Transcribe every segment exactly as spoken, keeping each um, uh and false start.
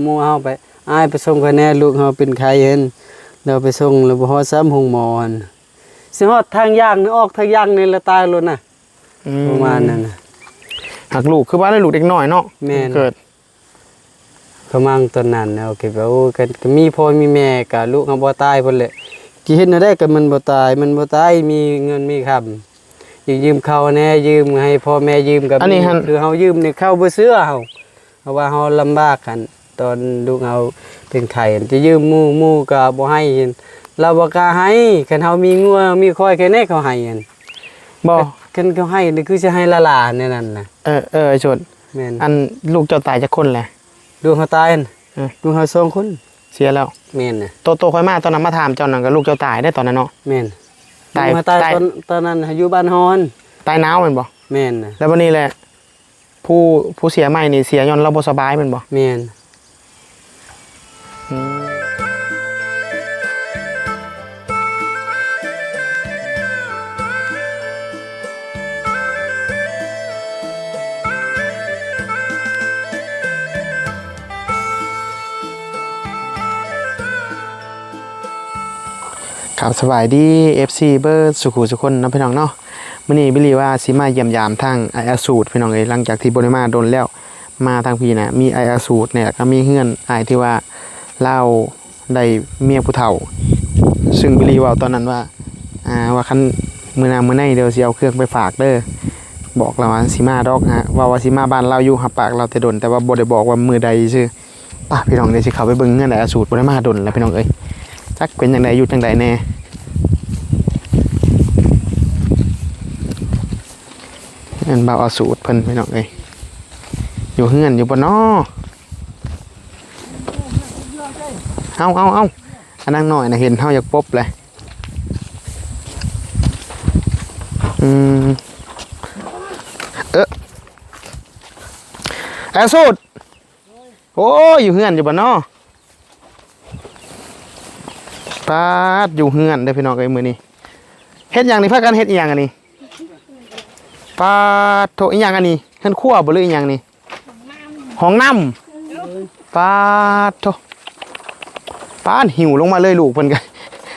หมู่เฮาไป อ้ายไปส่งข้อยแหน่ ลูกเฮาเป็นไข้หั้น แล้วไปส่งแล้วบ่ฮอดซ้ำโรงหมอหั้น สิฮอดทางย่างนี่ ออกทางย่างนี่ละตายโลดนะ อืม ประมาณนั้นน่ะ หากลูกคือว่าได้ลูกเด็กน้อยเนาะ แม่น เกิด ประมาณตอนนั้นนะ โอเค ก็ โอ้ ก็ ก็มีพ่อมีแม่ ก็ลูกเฮาบ่ตายพุ้นแหละ สิเฮ็ดแนวใดก็มันบ่ตาย มันบ่ตาย มีเงินมีคำ ยืม ยืมเขาแหน่ ยืมให้พ่อแม่ยืมก็มี อันนี้หั่น คือเฮายืมนี่เขาบ่เชื่อเฮา เพราะว่าเฮาลำบากหั่น ตอนลูกเฮาเป็นไข้หั่น จะยืมหมู่ หมู่ก็บ่ให้หั่น ลาวบ่กล้าให้ คันเฮามีงัวมีควายแค่นี้เขาให้หั่น บ่ คันเขาให้นี่คือสิให้หล้าๆ แนวนั้นนะ เออ เออ ไอ้โสด แม่น อันลูกเจ้าตายจักคนแหละ ลูกเฮาตายหั่น เออ ลูกเฮาสองคน เสียแล้ว แม่นน่ะ โต โตข้อยมาตอนนั้นมาถามเจ้านั่นก็ลูกเจ้าตายเด้ตอนนั้นเนาะ แม่น ตาย ลูกเฮาตาย ตาย ตอน ตอนนั้นอยู่บ้านฮอน ตายหนาวแม่นบ่ แม่นน่ะ แล้วบัดนี้แหละ ผู้ ผู้เสียใหม่นี่เสียย้อนลาวบ่สบายแม่นบ่ แม่น อืม ครับ สบายดี เอฟซี เบิดสุขุสุคนเนาะพี่น้องเนาะ มื้อนี้บิลลี่ว่าสิมาเยี่ยมยามทางอ้ายอาสูรพี่น้องเอ้ย หลังจากที่บ่ได้มาโดนแล้ว มาทางพี้นะ มีอ้ายอาสูรเนี่ย แล้วก็มีเฮือนอ้ายที่ว่าลาวได้เมียผู้เฒ่า ซึ่งบิลลี่เว้าตอนนั้นว่า อ่า ว่าคันมื้อหน้ามื้อในเดี๋ยวสิเอาเครื่องไปฝากเด้อ บอกลาวว่าสิมาดอกฮะ ว่า ว่าสิมาบ้านลาวอยู่ รับปากลาวแต่โดน แต่ว่าบ่ได้บอกว่ามื้อใดซื่อ ป่ะพี่น้อง เดี๋ยวสิเข้าไปเบิ่งเฮือนอ้ายอาสูร บ่ได้มาโดนแล้วพี่น้องเอ้ย จักเป็นจั่งใด อยู่จั่งใดแน่ เฮือนบ่าวอาสูรเพิ่นพี่น้องเอ้ย อยู่เฮือนอยู่บ่น้อ เอา เอา เอา อันนางน้อยน่ะเห็นเฮาอยากปบเลย อืม เออ อ้ายอาสูร โอ้ย อยู่เฮือนอยู่บ่น้อ ปาด อยู่เฮือนเด้อพี่น้องเอ้ย มื้อนี้ เฮ็ดหยังนี่ พากันเฮ็ดอีหยังอันนี้ ปาดโธ่ อีหยังอันนี้ เฮือนครัวบ่หรืออีหยังนี่ ห้องน้ำ ปาดโธ่ ปาด หิวลงมาเลยลูกเพิ่นก็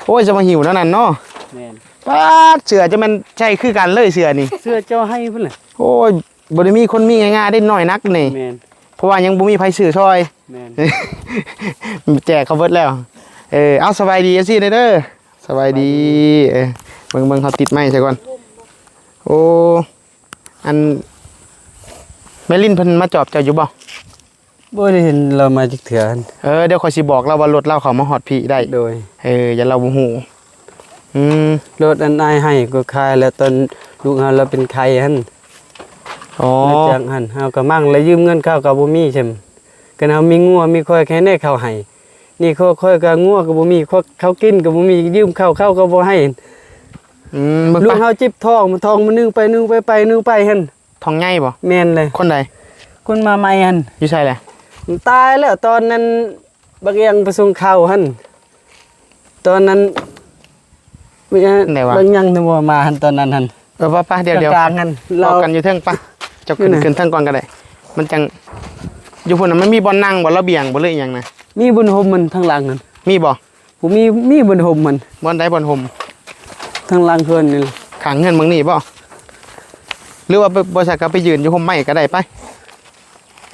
โอ้ย จะมาหิวแนวนั้นเนาะ แม่น ปาด เสื้อจะแม่นใส่คือกันเลยเสื้อนี่ เสื้อเจ้าให้เพิ่นน่ะ โอ้ย บ่ได้มีคนมีง่ายๆ ได้น้อยนักนี่ แม่น เพราะว่ายังบ่มีไผซื้อซอย แม่น แจกเขาเบิดแล้ว เออ เอา สบายดี เอฟซี เด้อ สบายดี เออ เบิ่ง เบิ่งเขาติดไม้ซะก่อน โอ้ อัน แม่ลินเพิ่นมาจอบเจ้าอยู่บ่ บ่ได้เห็นลาวมาจักเทื่อหั่น เออ เดี๋ยวข้อยสิบอกลาวว่ารถลาวเข้ามาฮอดพี้ได้ โดย เออ อย่าลาวบ่ฮู้ อืม รถอันอ้ายให้ก็ขายแล้ว ตอนลูกเฮาลาวเป็นไข้หั่น อ๋อ มาจากหั่น เฮาก็มั่งแล้วยืมเงินเขาก็บ่มีใช่ไหม คันเฮามีงัวมีควายแค่นี้เขาให้ นี่ข้อย ข้อยก็งัวก็บ่มี ข้อย เขากินก็บ่มี ยืมเขา เขาก็บ่ให้ อืม เบิ่งไป ลูกเฮาเจ็บท้อง มันท้องมันนึ่งไปนึ่งไป ไปนึ่งไปหั่น ท้องใหญ่บ่ แม่นเลย คนใด คนมาใหม่หั่น อยู่ไสแหละ มันตายแล้วตอนนั้น บักเอียงไปส่งข้าวหั่น ตอนนั้น ไหนวะ บักยังนึกว่ามาหั่นตอนนั้นหั่น เออ ไปๆ เดี๋ยวๆ กลางๆหั่น เว้ากันอยู่เทิงปะ เจ้าขึ้น อยู่ไหน ขึ้นเทิงก่อนก็ได้ มันจั่ง อยู่พุ้นน่ะ มันมีบ่อนนั่งบ่ระเบียงบ่หรืออีหยังนะ มีบ่อนห่มมันทางหลังหั่น มีบ่ บ่มี มีบ่อนห่มมัน บ่อนใดบ่อนห่ม ทางหลังเฮือนนี่ ข้างเฮือนหม่องนี้บ่ หรือว่าไป บ่ซั้นก็ไปยืนอยู่ห่มไม้ก็ได้ไป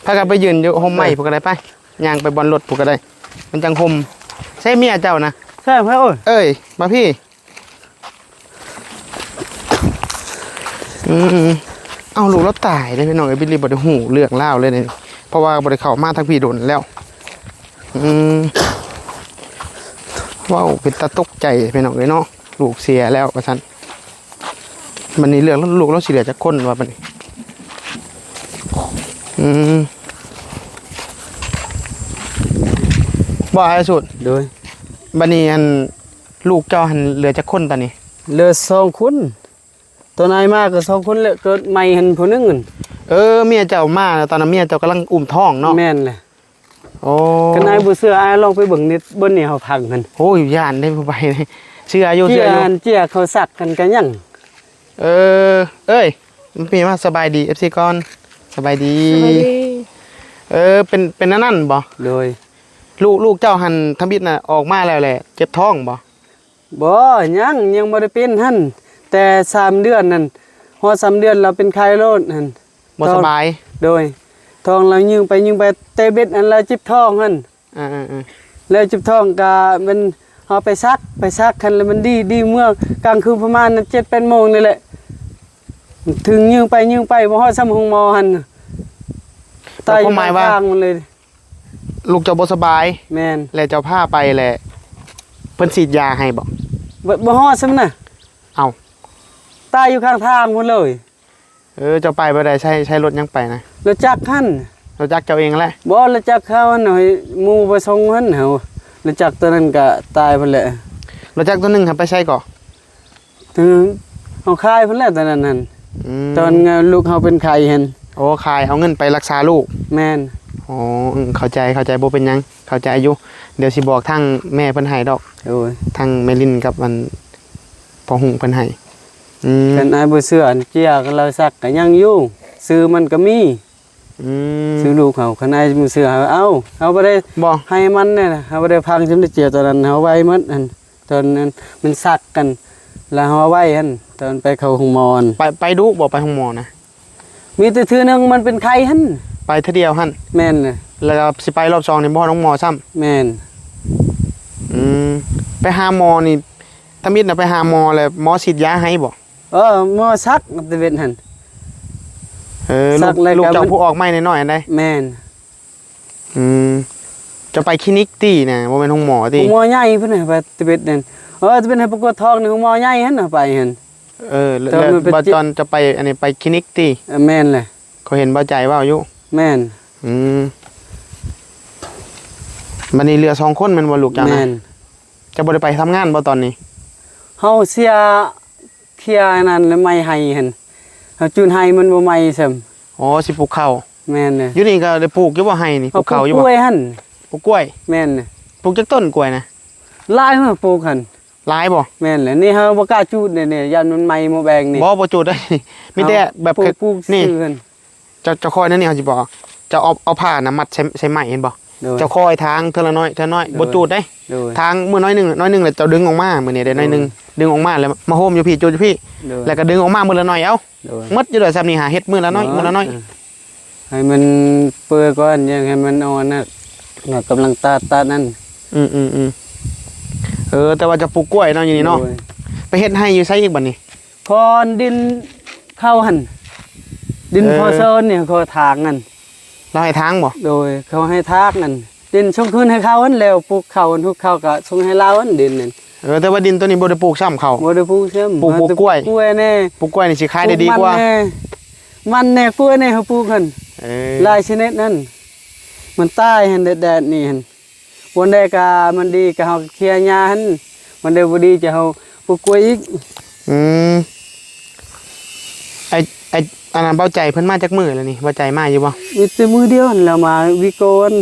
พากันไปยืนอยู่ห่มไม้ เออ พุ้นก็ได้ไป ย่างไปบ่อนรถพุ้นก็ได้ มันจั่งห่ม ใช่เมียเจ้านะ ใช่ครับ เอ้ย มาพี้ อืม เอ้า ลูกลาวตายเด้พี่น้องเอ้ย บิลลี่บ่ได้ฮู้เรื่องราวเลยนี่ เพราะว่าบ่ได้เข้ามาทางพี้โดนแล้ว อืม เว้าเป็นตาตกใจพี่น้องเอ้ยเนาะ ลูกเสียแล้วว่าซั่น บัดนี้เรื่องลูกลาวสิเหลือจักคนวะบัดนี้ อืม บ่ อ้ายสุด โดย บัดนี้อัน ลูกเจ้าหั่นเหลือจักคนตอนนี้ เหลือสองคน ตอนอ้ายมาก็สองคนแหละ เกิดใหม่หั่นผู้หนึ่งหั่น เออ เมียเจ้ามาตอนนั้นเมียเจ้ากำลังอุ้มท้องเนาะ แม่นแหละ โอ้ คันอ้ายบ่เชื่ออ้ายลองไปเบิ่งนี่ บ่อนนี่เฮาพังหั่น โอ้ย ย้านเด้ผู้ไป เชื่ออยู่ เชื่ออยู่ เจื้ออันเจื้อเขาซักกันก็ยัง เออ เอ้ย พี่มาสบายดี เอฟซี ก่อน สบายดี สบายดี เออ เป็น เป็นอันนั้นบ่ โดย ลูก ลูกเจ้าหั่นทำอิฐน่ะ ออกมาแล้วแหละ เจ็บท้องบ่ บ่ ยัง ยังบ่ได้เป็นหั่น แต่สามเดือนหั่น ฮอดสามเดือนแล้วเป็นไข้โลดหั่น บ่สบาย ท้อง โดย ท้องแล้วยืงไปยืงไปเตะเบ็ดหั่นแล้วเจ็บท้องหั่น อ่าๆๆ แล้วเจ็บท้องก็มันเอาไปซัก ไปซักหั่นแล้วมันดี ดีเมื่อกลางคืนประมาณเจ็ดแปดโมงนี่แหละ ถึงยืงไปยืงไปบ่ฮอดซ้ำห้องหมอหั่น แต่ความหมายว่า ตายอยู่ข้างทางมันเลย ลูกเจ้าบ่สบาย แม่น แล้วเจ้าพาไปแหละ เพิ่นฉีดยาให้บ่ บ่ บ่ฮอดซ้ำน่ะ เอ้า ตายอยู่ข้างทางหมดเลย เออ เจ้าไปบ่ได้ ใช้ ใช้รถหยังไปนะ รถจักรหั่น รถจักรเจ้าเองแหละ บ่ รถจักรเขาหั่น หมู่ไปส่งหั่น เฮา รถจักรตัวนั้นก็ตายพุ่นแหละ รถจักรตัวหนึ่งหั่นไปไสก่อ เออ เอาขายพุ่นแหละตอนนั้นหั่น อืม ตอนลูกเฮาเป็นไข้หั่น โอ้ ขายเอาเงินไปรักษาลูก แม่น อ๋อ อืม เข้าใจ เข้าใจ บ่เป็นหยัง เข้าใจอยู่ เดี๋ยวสิบอกทางแม่เพิ่นให้ดอก โอ้ย ทางแม่ลินกับอันพ่อฮุ่งเพิ่นให้ อืม คันอ้ายบ่เชื่อ อันเจียก็ลาวซักก็ยังอยู่ ชื่อมันก็มี อืม ชื่อลูกเฮา คันอ้ายบ่เชื่อ เฮาเอา เฮาบ่ได้ บ่ ให้มันเนี่ยนะ เฮาบ่ได้พังจนได้เจียตอนนั้น เฮาไว้หมดหั่น ตอนนั้นมันซักกัน แล้วเฮาเอาไว้หั่น ตอนไปเข้าห้องหมอหั่น ไป ไปดุบ่ ไปห้องหมอนะ มีแต่เทื่อหนึ่งมันเป็นไข้หั่น ไปเทื่อเดียวหั่น แม่นเลย แล้วก็สิไปรอบสองนี่บ่ฮอดห้องหมอซ้ำ แม่น อืม ไปหาหมอนี่ ทำอิฐน่ะไปหาหมอแล้วหมอฉีดยาให้บ่ เออ หมอซักตะเว็นหั่น เออ ซัก ลูก แล้วก็ ลูกเจ้า มัน ผู้ออกใหม่น้อยๆ อันใด แม่น อืม เจ้าไปคลินิกตินะ บ่แม่นห้องหมอติ ห้องหมอใหญ่พุ่นน่ะ ไปตะเว็นนั่น เออ ตะเว็นให้ไปกวดท้องในห้องหมอใหญ่หั่นน่ะ ไปหั่น เออ แล้ว แต่ว่ามันเป็น แล้วบัดตอนเจ้าไป อันนี้ไปคลินิกติ เออ แม่นแหละ เขาเห็นบ่าวใจเว้าอยู่ แม่น อืม บัดนี้เหลือสองคนแม่นบ่ลูกเจ้านะ แม่น เจ้าบ่ได้ไปทำงานบ่ตอนนี้ เฮาเสียเคลียร์นั่นแล้วไม่ให้หั่น เฮาจูนให้มันบ่ไหม้ซ้ำ อ๋อ สิปลูกข้าว แม่นเลย อยู่นี่ก็ได้ปลูกอยู่บ่ไฮ่นี่ เอา ปลูกข้าวอยู่บ่ ปลูกกล้วยหั่น ปลูกกล้วย แม่นเลย ปลูกจักต้นกล้วยนะ หลายหั่นปลูกหั่น หลายบ่ แม่นเลย นี่เฮาบ่กล้าจูดเนี่ย เนี่ย ย่านมันไหม้หมดแบงนี่ บ่ บ่จูดได้ มีแต่แบบ ปลูก ปลูก นี่ ซื่อหั่น เจ้า เจ้าคอยนั่นนี่ เฮาสิบอก เจ้าเอา เอาผ้านะมัดใส่ ใส่ไม้เห็นบ่ โดย เจ้าคอยทางเทื่อละน้อย เทื่อละน้อย โดย บ่จูดได้ โดย ทางมื้อน้อยหนึ่ง น้อยหนึ่งแล้วเจ้าดึงออกมา มื้อนี้ได้น้อยหนึ่ง โดย ดึงออกมาแล้วมาโฮมอยู่พี้ จูดอยู่พี้ โดย แล้วก็ดึงออกมามื้อละน้อย เอ้า โดย หมดอยู่ดอกส่ำนี่หาเฮ็ดมื้อละน้อย เนาะ มื้อละน้อย เออ ให้มันเปื่อยก่อน ยังให้มันอ่อนนะ แล้วกำลังตัด ตัดนั่น อืม อืม อืม เออ แต่ว่าจะปลูกกล้วยเนาะอยู่นี่เนาะ โดย ไปเฮ็ดไฮ่อยู่ไสอีกบัดนี้ พรดินเข้าหั่น ดิน เออ พอเซินเนี่ย พอถางหั่น ลาวให้ถางบ่ โดย เขาให้ถางหั่น ดินส่งคืนให้เขาหั่น แล้วปลูกข้าวหั่น ปลูกข้าวก็ส่งให้ลาวหั่น ดินนั่น เออ แต่ว่าดินตัวนี้บ่ได้ปลูกซ้ำข้าว บ่ได้ปลูกซ้ำ ปลูก ปลูกกล้วย ปลูกกล้วยแน่ ปลูกกล้วยนี่สิขายได้ดีกว่า ปลูกมันแน่ มันแน่ กล้วยแน่ เขาปลูกหั่น เออ หลายชนิดหั่น มันตายหั่น แดดๆ นี่หั่น วันใดก็มันดีก็เฮาก็เคลียร์หญ้าหั่น วันใดบ่ดีจะเฮาปลูกกล้วยอีก อืม ไอ้ ไอ้ อันนั้นบ่าวใจเพิ่นมาจักมื้อแล้วนี่ บ่าวใจมาอยู่บ่ มีแต่มื้อเดียวหั่นแหละ มาวิกก่อน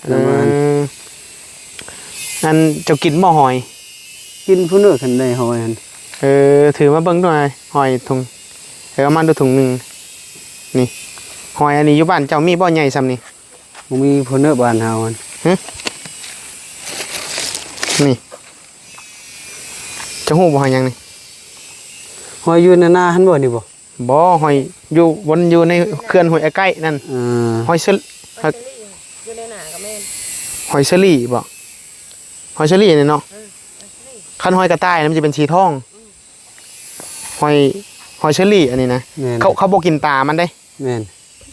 เออ อันเจ้ากินบ่หอย กินพุ้นเด้อ คันได้หอยหั่น เออ ถือมาเบิ่งหน่อย หอยถุง เออ เอามาดูถุงหนึ่ง นี่ หอยอันนี้อยู่บ้านเจ้ามีบ่ใหญ่ส่ำนี่ บ่มีพุ้นเด้อบ้านเฮาหั่น หึ นี่ เจ้าฮู้บ่หอยหยังนี่ หอยอยู่ในนาหั่นบ่นี่บ่ บ่ หอยอยู่ วนอยู่ในเขื่อนห้วยไอ้ไก่นั่น เออ หอยเชอ หอย อยู่ในนาก็แม่น หอยเชอรี่บ่ หอยเชอรี่นี่เนาะ เออ หอยเชอรี่ คันหอยกระต่ายนี่มันจะเป็นสีทอง อืม หอย หอยเชอรี่อันนี้นะ แม่น เขา เขาบ่กินตามันเด้ แม่น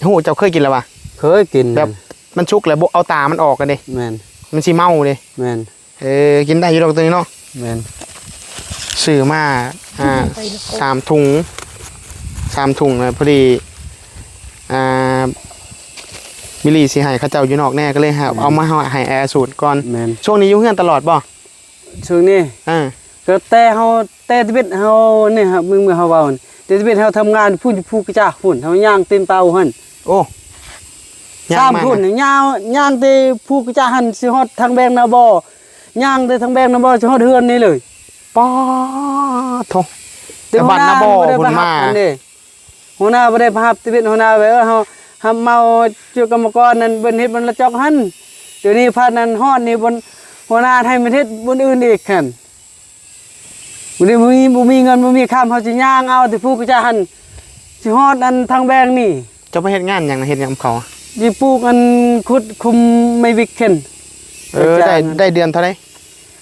ฮู้ เจ้าเคยกินแล้ววะ เคยกิน แบบมันสุกแล้วบ่เอาตามันออกกันเด้ แม่น มันสิเมาเด้ แม่น เออ กินได้อยู่ดอกตัวนี้เนาะ แม่น ซื้อมา อ่า ไปนคร สามถุง สามถุงนะ พอดี อ่า บิลลี่สิให้เขาเจ้าอยู่นอกแน่ ก็เลยหา แม่น เอามาให้แอร์สูตรก่อน แม่น ช่วงนี้อยู่เฮือนตลอดบ่ ช่วงนี้ อ่า ก็แต่เฮา แต่ชีวิตเฮานี่ครับ มึงเมื่อเฮาเว้าหั่น แต่ชีวิตเฮาทำงานพุ้น อยู่ภูกระจาพุ้น เฮาย่างตีนเตาหั่น โอ้ ย่าง สาม มา พุ้น นะ ย่าง ย่างแต่ภูกระจาหั่น สิฮอดทางแบงนาบ่อ ย่างแต่ทางแบงนาบ่อ สิฮอดเฮือนนี่เลย ป๊าดโธ่ แต่ แต่บ้านนาบ่อ หัวหน้า พุ้นมา บ่ได้ไปรับหั่นเด้ หัวหน้าบ่ได้ไปรับชีวิต หัวหน้าแบบว่าเฮา รับเหมาเจ้ากรรมกรนั่นเพิ่นเฮ็ดบ่อนละจอกหั่น เดี๋ยวนี้พัดนั่นฮอดนี่บ่อนหัวหน้าให้มันเฮ็ดบ่อนอื่นอีกหั่น บ่ได้ บ่มี บ่มีเงินบ่มีคำ เฮาสิย่างเอาแต่ภูกระจาหั่น สิฮอดอันทางแบงนี่ เจ้าไปเฮ็ดงานหยังนะ เฮ็ดหยังกับเขา สิปลูกอันขุดคุมไม้วิกหั่น เออ ได้ ได้เดือนเท่าใด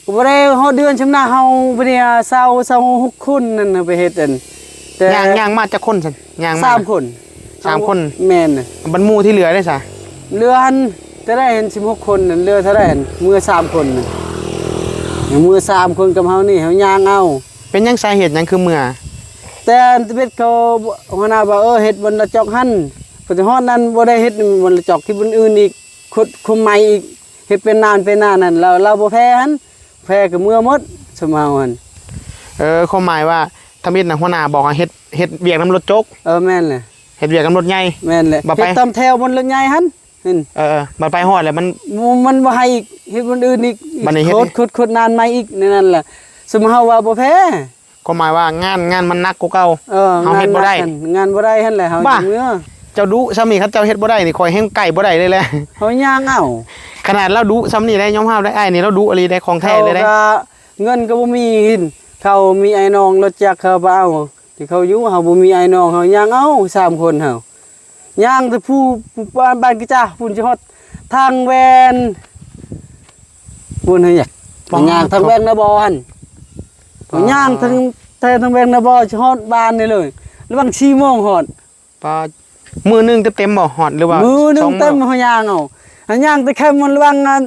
ก็บ่ได้ฮอดเดือนชำนาญ เฮาบ่ได้เซา เซาหกคนนั่นน่ะไปเฮ็ดอัน แต่ ย่าง ย่างมาจักคนซั่น ย่างมา สามคน สามคน แม่นน่ะ บรรหมู่ที่เหลือได้ซะ เหลือหั่น แต่ได้หั่นสิบหกคนนั่น เหลือเท่าใดหั่น เมือสามคนน่ะ เมือสามคนกับเฮานี่ เฮาย่างเอา เป็นหยัง สาเหตุหยังคือเมือ แต่อันตะเบ็ดเขา หัวหน้าว่า เออ เฮ็ดบ่อนละจอกหั่น พอสิฮอดนั่นบ่ได้เฮ็ดบ่อนละจอกที่บ่อนอื่นอีก ขุดคุมใหม่อีก เฮ็ดเป็นนานเป็นนานนั่น ลาว ลาวบ่แพ้หั่น แพ้ก็เมือหมด ซุมเฮาหั่น เออ ความหมายว่า ทำอิฐน่ะ หัวหน้าบอกให้เฮ็ด เฮ็ดเวียกนำรถจก เออ แม่นแหละ เฮ็ดเวียกนำรถใหญ่ แม่นแหละ บ่ไป เฮ็ดตามแถวบ่อนรถใหญ่หั่น หั่น เออ เออ บัดไปฮอดแล้วมัน มัน มันบ่ให้อีก เฮ็ดบ่อนอื่นอีก บัดนี้เฮ็ด ขุด ขุด ขุดนานใหม่อีก ในนั้นแหละ ซุมเฮาว่าบ่แพ้ ความหมายว่างาน งานมันหนักกว่าเก่า เออ เฮาเฮ็ดบ่ได้ งานหนักหั่น งานบ่ได้หั่นแหละ เฮา บ้า เมือ เจ้าดุส่ำนี้ คันเจ้าเฮ็ดบ่ได้นี่ ข้อยแฮงใกล้บ่ได้เลยแหละ เฮาย่างเอา ขนาดลาวดุส่ำนี้ได้ ยอมรับได้ อ้ายนี่ลาวดุอีหลีได้ ของแท้เลยได้ เขาก็เงินก็บ่มีหั่น เขามีอ้ายน้องรถจักรเขาไปเอา ที่เขาอยู่ เฮาบ่มีอ้ายน้อง เฮาย่างเอา สามคนเฮา ย่างแต่ภู ภูบ้าน บ้านกระจา พุ้นสิฮอดทางแบงพุ้นหั่น อ๋อ ย่างทางแบงนาบอหั่น อ๋อ ย่างทาง แต่ทางแบงนาบอสิฮอดบ้านนี่เลย ระหว่างสี่โมงฮอด ปา มื้อหนึ่งเต็มๆบ่ ฮอด หรือว่า มื้อหนึ่ง สองมื้อ เต็ม เฮาย่างเอา เฮาย่างแต่แคมป์มันระหว่างอัน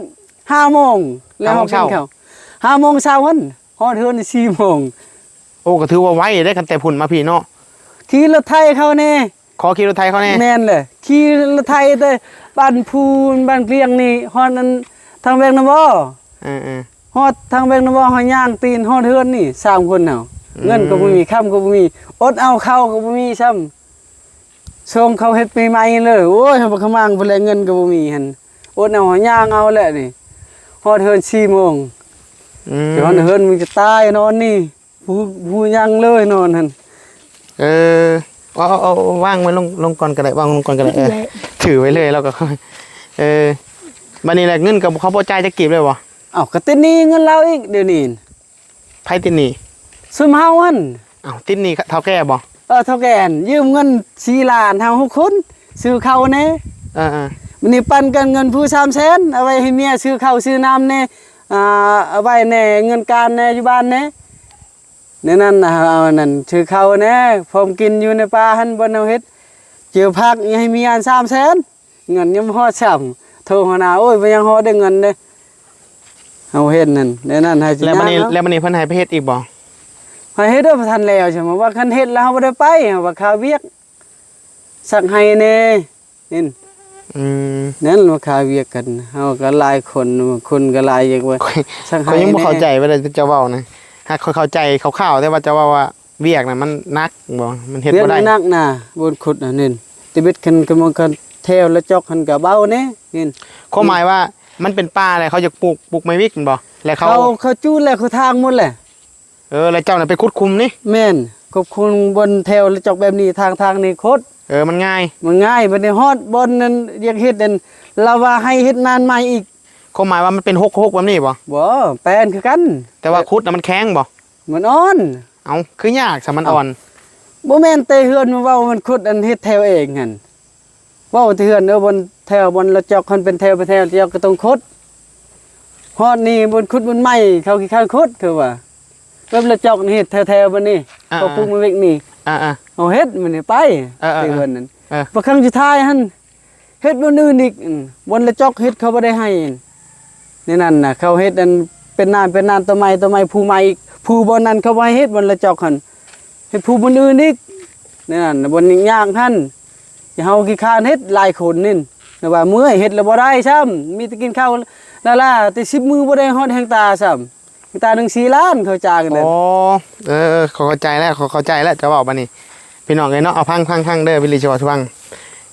ห้าโมง แล้ว ห้าโมงเช้า เฮากินข้าว ห้าโมงเช้าหั่น ฮอดเฮือนนี่สี่โมง โอ้ ก็ถือว่าไวเด้ คันแต่พุ้นมาพี้เนาะ ขี่รถไถเขาแน่ ขอขี่รถไถเขาแน่ แม่นแหละ ขี่รถไถแต่บ้านพูน บ้านเกลียงนี่ ฮอดอันทางแบงนาบอ เออ เออ ฮอดทางแบงนาบอ เฮาย่างตีนฮอดเฮือนนี่ สามคนเฮา อืม เงินก็บ่มี คำก็บ่มี อดเอา ข้าวก็บ่มีซ้ำ ส่งเขาเฮ็ดปีใหม่เลย โอ้ย เฮาบ่ขมังพุ้นแหละ เงินก็บ่มีหั่น อดเอา เฮาย่างเอาแหละนี่ ฮอดเฮือนสี่โมง อืม ไปฮอดเฮือนมันจะตายนอนนี่ ผู้ ผู้ยังเลยนอนหั่น เออ เอา เอา เอา วางไว้ลง ลงก่อนก็ได้ วางลงก่อนก็ได้ เออ ได้ ถือไว้เลย แล้วก็ เออ บัดนี้แหละ เงินก็เขาบ่จ่ายจักกีบเลยบ่ เอ้า ก็ติดหนี้เงินลาวอีกเดี๋ยวนี้ ไผติดหนี้ ซุมเฮาหั่น อ้าว ติดหนี้เฒ่าแก่บ่ เออ เฒ่าแก่หั่น ยืมเงินสี่ล้าน เฮาหกคน ซื้อข้าวแน่ เออ เออ มื้อนี้ปันกันเงินผู้สามแสน เอาไว้ให้เมียซื้อข้าวซื้อน้ำแน่ อ่า เอาไว้แน่ เงินการแน่ อยู่บ้านแน่ ในนั้นน่ะ เอาอันนั้น ซื้อข้าวแน่ พร้อมกินอยู่ในป่าหั่น บ่อนเฮาเฮ็ด เจอผักยังให้เมียอันสามแสน เงินยังบ่ฮอดซ้ำ โทรหาหัวหน้า โอ้ย บ่ยังฮอดได้เงินเด้ เฮาเฮ็ดนั่น ในนั้นให้สิ แล้วบัดนี้ ย่างเนาะ แล้วบัดนี้เพิ่นให้ไปเฮ็ดอีกบ่ ให้เฮ็ดเด้อ บ่ทันแล้ว ใช่ไหม ว่าคันเฮ็ดแล้วเฮาบ่ได้ไป เฮาว่าคาเวียก ซักไฮ่แน่ นี่ อืม นั่นว่าคาเวียกกัน เฮาก็หลายคน คนก็หลาย อยากว่า ข้อย ซักไฮ่ ข้อยยังบ่ แน่ เข้าใจว่าเจ้าเว้านะ หากข้อยเข้าใจคร่าวๆ แต่ว่าเจ้าเว้าว่าเวียกน่ะมันหนักบ่ มันเฮ็ด เวียก บ่ได้ มันหนักนะ บ่อนขุดน่ะ นี่ แต่เบ็ดคัน กำลังคันแถวละจอกหั่นก็เบาแน่ นี่ ความหมายว่ามันเป็นป่าแล้วเขาอยากปลูก ปลูกไม้วิกแม่นบ่ แล้วเขา เขา เขาจูดแล้ว เขาถางหมดแหละ เออ แล้วเจ้าน่ะไปขุดคุมนี่ แม่น ขุดคุมบ่อนแถวละจอกแบบนี้ ทาง ทางนี่ขุด เออ มันง่าย มันง่าย บัดนี้ฮอดบ่อนนั้นอยากเฮ็ดนั่น ลาวว่าให้เฮ็ดนานใหม่อีก ความหมายว่ามันเป็นฮกๆ แบบนี้บ่ บ่ แปนคือกัน แต่ว่าขุดน่ะมันแข็งบ่ มันอ่อน เอ้า คือยากซะ มันอ่อน บ่แม่นแต่เฮือนมาเว้า มันขุดอันเฮ็ดแถวเองหั่น เว้าแต่เฮือน เออ บ่อนแถว บ่อนละจอก คันเป็นแถว เป็นแถว ละจอกก็ต้องขุด ฮอดนี่บ่อนขุดบ่อนใหม่ เขาขี้คร้านขุด คือว่า แบบละจอกนี่เฮ็ดแถวๆ บัดนี้ อ่า เขาปลูกมาเวกนี่ อ่า อ่า เอาเฮ็ดมื้อนี้ไป เออ เออ แต่เฮือนนั่น เออ พอครั้งสุดท้ายหั่น เฮ็ดบ่อนอื่นอีก อืม บ่อนละจอกเฮ็ดเขาบ่ได้ให้ ในนั้นน่ะ เขาเฮ็ดอันเป็นนานเป็นนาน ต่อใหม่ต่อใหม่ ผู้ใหม่อีก ผู้บ่อนนั้นเขาบ่ให้เฮ็ด บ่อนละจอกหั่น เฮ็ดผู้บ่อนอื่นอีก ในนั้นน่ะ บ่อนยากหั่น เฮาขี้คร้านเฮ็ดหลายคนนี่ แต่ว่าเมื่อยเฮ็ดแล้วบ่ได้ซ้ำ มีแต่กินข้าวล้าๆ แต่สิบมื้อบ่ได้ฮอดแฮงตาซ้ำ แฮงตาหนึ่งสี่ล้านเขาจ้างนั่น อ๋อ เออ เออ ข้อยเข้าใจแล้ว ข้อยเข้าใจแล้ว เจ้าเว้าบัดนี้ พี่น้องเอ้ยเนาะ เอาฟัง ฟัง ฟังเด้อ วิลลี่สิเว้าสู่ฟัง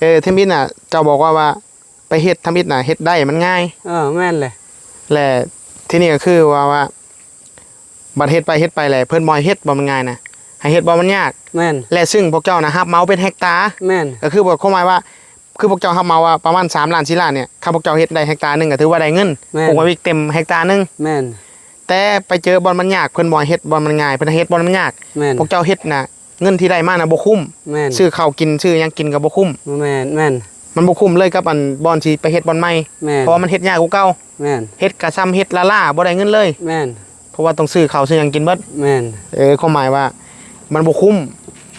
เออ ทำอิฐน่ะ เจ้าบอกว่า ว่า ไปเฮ็ดทำอิฐน่ะ เฮ็ดได้มันง่าย เออ แม่นแหละ และทีนี้ก็คือว่า ว่า บัดเฮ็ดไปเฮ็ดไปแหละ เพิ่นบ่ให้เฮ็ดบ่มันง่ายนะ ให้เฮ็ดบ่มันยาก แม่น และซึ่งพวกเจ้าน่ะ รับเหมาเป็นเฮกตาร์ แม่น ก็คือบอกความหมายว่า คือพวกเจ้ารับเหมาว่าประมาณสามล้านสี่ล้านเนี่ย คันพวกเจ้าเฮ็ดได้เฮกตาร์หนึ่งก็ถือว่าได้เงิน แม่น ปลูกหมากหวิกเต็มเฮกตาร์หนึ่ง แม่น แต่ไปเจอบ่อนมันยาก เพิ่นบ่ให้เฮ็ดบ่อนมันง่าย เพิ่นให้เฮ็ดบ่อนมันยาก แม่น พวกเจ้าเฮ็ดน่ะ เงินที่ได้มาน่ะบ่คุ้ม แม่น ซื้อข้าวกิน ซื้อหยังกินก็บ่คุ้ม แม่น แม่น มันบ่คุ้มเลยกับอันบ่อนที่ไปเฮ็ดบ่อนใหม่ แม่น เพราะว่ามันเฮ็ดยากกว่าเก่า แม่น เฮ็ดกะซ่ำเฮ็ดล้าๆ บ่ได้เงินเลย แม่น เพราะว่าต้องซื้อข้าวซื้อหยังกินเบิด แม่น เออ ความหมายว่ามันบ่คุ้ม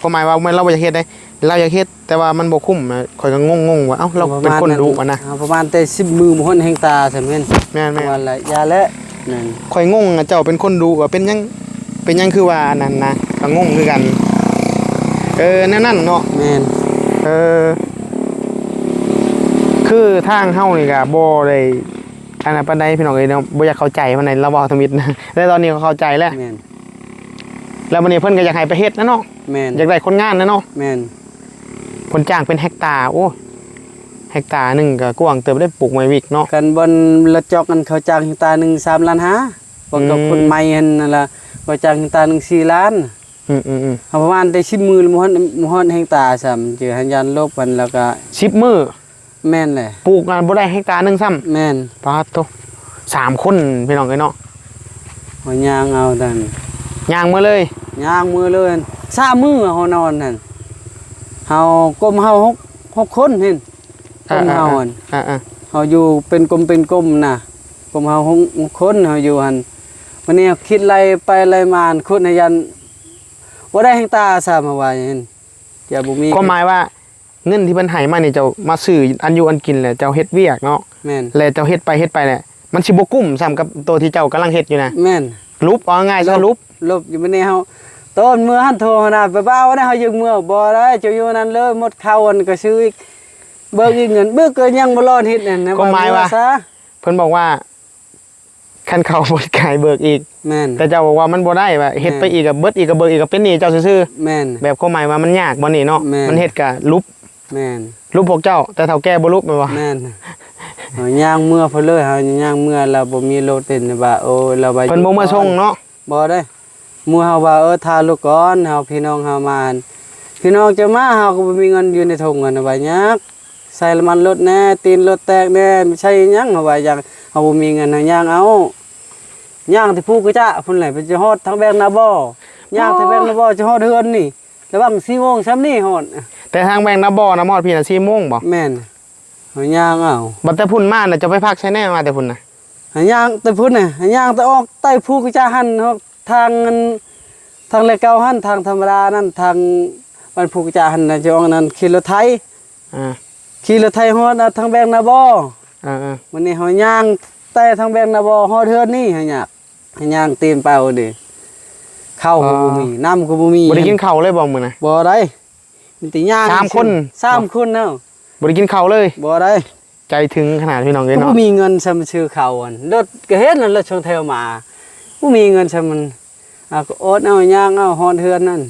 ความหมายว่าแม่นลาวบ่อยากเฮ็ดเด้ ลาวอยากเฮ็ด แต่ว่ามันบ่คุ้มนะ ข้อยก็งงๆ ว่า เอ้า ลาวเป็นคนดุอะนะ เอาประมาณแต่สิบมื้อบ่ฮอดเฮกตาร์ ซั่นแม่น แม่นๆ ว่าละ อย่าแล้ว นั่น ข้อยงงอะ เจ้าเป็นคนดุอะ เป็นหยัง เป็นหยังคือว่าอันนั้นนะ ก็งงคือกัน เออ แนวนั้นเนาะ แม่น เออ คือทางเฮานี่ก็บ่ได้ อันนั้นปานใดพี่น้องเอ้ยเนาะ บ่อยากเข้าใจปานใด ลาวเว้าทำอิดนะ แต่ตอนนี้ก็เข้าใจแล้ว แม่น แล้วบัดนี้เพิ่นก็อยากให้ไปเฮ็ดนะเนาะ แม่น อยากได้คนงานนะเนาะ แม่น เพิ่นจ้างเป็นเฮกตาร์ โอ้ เฮกตาร์หนึ่งก็กว้างเติบได้ปลูกหมากหวิกเนาะ คันบ่อนละจอกอันเขาจ้างเฮกตาร์หนึ่งสามล้านห้า บ่อนกับ อืม คนใหม่หั่นนั่นล่ะ เขาจ้างเฮกตาร์หนึ่งสี่ล้าน อืมๆๆ เอาประมาณแต่สิบมื้อบ่ฮอด บ่ฮอดเฮกตาร์ ซ้ำ เจอหันยานลบกันแล้วก็ สิบมื้อ แม่นแหละ ปลูกงานบ่ได้เฮกตาร์หนึ่งซ้ำ แม่น ปาดโธ่ สามคนพี่น้องเอ้ยเนาะ เฮาย่างเอานั่น ย่างมาเลย ย่างมื้อเลย สามมื้อเฮานอนนั่น เฮากลมเฮาหก หกคนหั่น กลมเฮาหั่น อ่าๆๆ เฮาอยู่เป็นกลมเป็นกลมนะ กลมเฮาหก หกคนเฮาอยู่หั่น วันนี้คิดไล่ไปไล่มา คนให้ยันบ่ได้เฮกตาร์ ซ้ำ มาว่าหั่น จะบ่มี ความหมายว่า เงินที่เพิ่นให้มานี่เจ้ามาซื้ออันอยู่อันกินแหละ เจ้าเฮ็ดเวียกเนาะ แม่น และเจ้าเฮ็ดไปเฮ็ดไปแหละ มันสิบ่กุ้มซ้ำกับตัวที่เจ้ากำลังเฮ็ดอยู่นะ แม่น ลุบ เอาง่ายๆซะ ลุบ ลุบอยู่มื้อนี้เฮา ตอนเมื่อหั้นโทรหานะ ไปบ่าวนะ เฮายังเมื่อ บ่ได้ เจ้าอยู่นั่นเลย หมดข้าวอันก็ซื้ออีก เบิกอีกเงิน เบิกก็ยังบ่รอดเฮ็ดนั่นนะ ความหมายว่า เมื่อซะ เพิ่นบอกว่า คันเขาบ่ขายเบิกอีก แม่น แต่เจ้าบอกว่ามันบ่ได้ ว่าเฮ็ดไป แม่น อีกก็เบิดอีกก็เบิกอีกก็เป็นหนี้เจ้าซื่อๆ แม่น แบบความหมายว่ามันยากบ่นี่เนาะ แม่น มันเฮ็ดก็ลุบ แม่น ลุบพวกเจ้า แต่เฒ่าแก่บ่ลุบแม่นบ่ แม่น เฮาย่างเมือพุ้นเลย เฮาย่างเมือ แล้วบ่มีรถเต็มว่า โอ้ แล้วว่า เพิ่นบ่มาส่งเนาะ บ่ได้ หมู่เฮาว่า เออ ถ่าลูกก่อน เฮาพี่น้องเฮามาหั่น พี่น้องจะมา เฮาก็บ่มีเงินอยู่ในถุงหั่น ว่ายาก ใส่น้ำมันรถแหน่ ตีนรถแตกแหน่ ใส่หยัง เฮาว่า ย่าง เฮาบ่มีเงิน เฮาย่างเอา ย่างแต่ภูกระจะพุ้นแหละ ไปจะฮอดทางแบงนาบ่ ย่างแต่แบงนาบ่จะฮอดเฮือนนี่ ระหว่างสี่โมงส่ำนี้ฮอด แต่ทางแบงนาบ่นะ ฮอดพี้นะ สี่โมงบ่ แม่น เฮาย่างเอา บัดแต่พุ้นมาน่ะ เจ้าไปพักไสแหน่ มาแต่พุ้นน่ะ หาย่างแต่พุ้นน่ะ หาย่างแต่ออกใต้ภูกระจะหั่น ออกทางอัน ทางเลขเก้าหั่น ทางธรรมดานั่น ทางบ้านภูกระจะหั่นน่ะ จะออกนั่น ขี่รถไถ อ่า ขี่รถไถฮอด อ่า ทางแบงนาบ่ อ่าๆ มื้อนี้เฮาย่างแต่ทางแบงนาบ่ฮอดเฮือนนี่ เฮาย่าง เฮาย่างตีนเปล่านี่ ข้าวก็บ่มี อ๋อ น้ำก็บ่มี บ่ได้กินข้าวเลยบ่มื้อน่ะ บ่ได้ มีแต่ย่าง สามคน ซื่อๆ สามคนเนาะ บ่ได้กินข้าวเลย บ่ได้ ใจถึงขนาดพี่น้องเอ้ยเนาะ ก็บ่มีเงินส่ำซื้อข้าวอัน รถก็เห็นนั่น รถสองแถวมา บ่มีเงินส่ำมัน อ่ะ ก็อดเอาย่างเอาฮอดเฮือนนั่น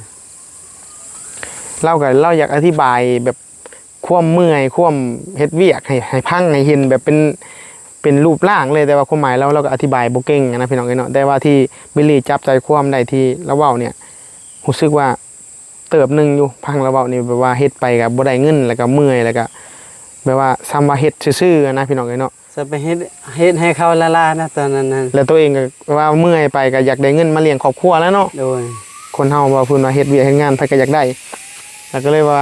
ลาวก็ ลาวอยากอธิบายแบบความเมื่อย ความเฮ็ดเวียกให้ ให้ฟัง ให้เห็นแบบเป็น เป็นรูปร่างเลย แต่ว่าความหมายลาว ลาวก็อธิบายบ่เก่งอะนะพี่น้องเอ้ยเนาะ แต่ว่าที่บิลลี่จับใจความได้ที่ลาวเว้าเนี่ย รู้สึกว่า เติบหนึ่งอยู่ ฟังลาวเว้านี่แบบว่าเฮ็ดไปก็บ่ได้เงิน แล้วก็เมื่อย แล้วก็แบบว่าส่ำว่าเฮ็ดซื่อๆนะพี่น้องเอ้ยเนาะ จะไปเฮ็ด เฮ็ดให้เขาล้าๆนะ ตอนนั้นนะ แล้วตัวเองก็ว่าเมื่อยไปก็อยากได้เงินมาเลี้ยงครอบครัวแล้วเนาะ โดย คนเฮาว่าเพิ่นว่าเฮ็ดเวียกเฮ็ดงานไผก็อยากได้ แล้วก็เลยว่า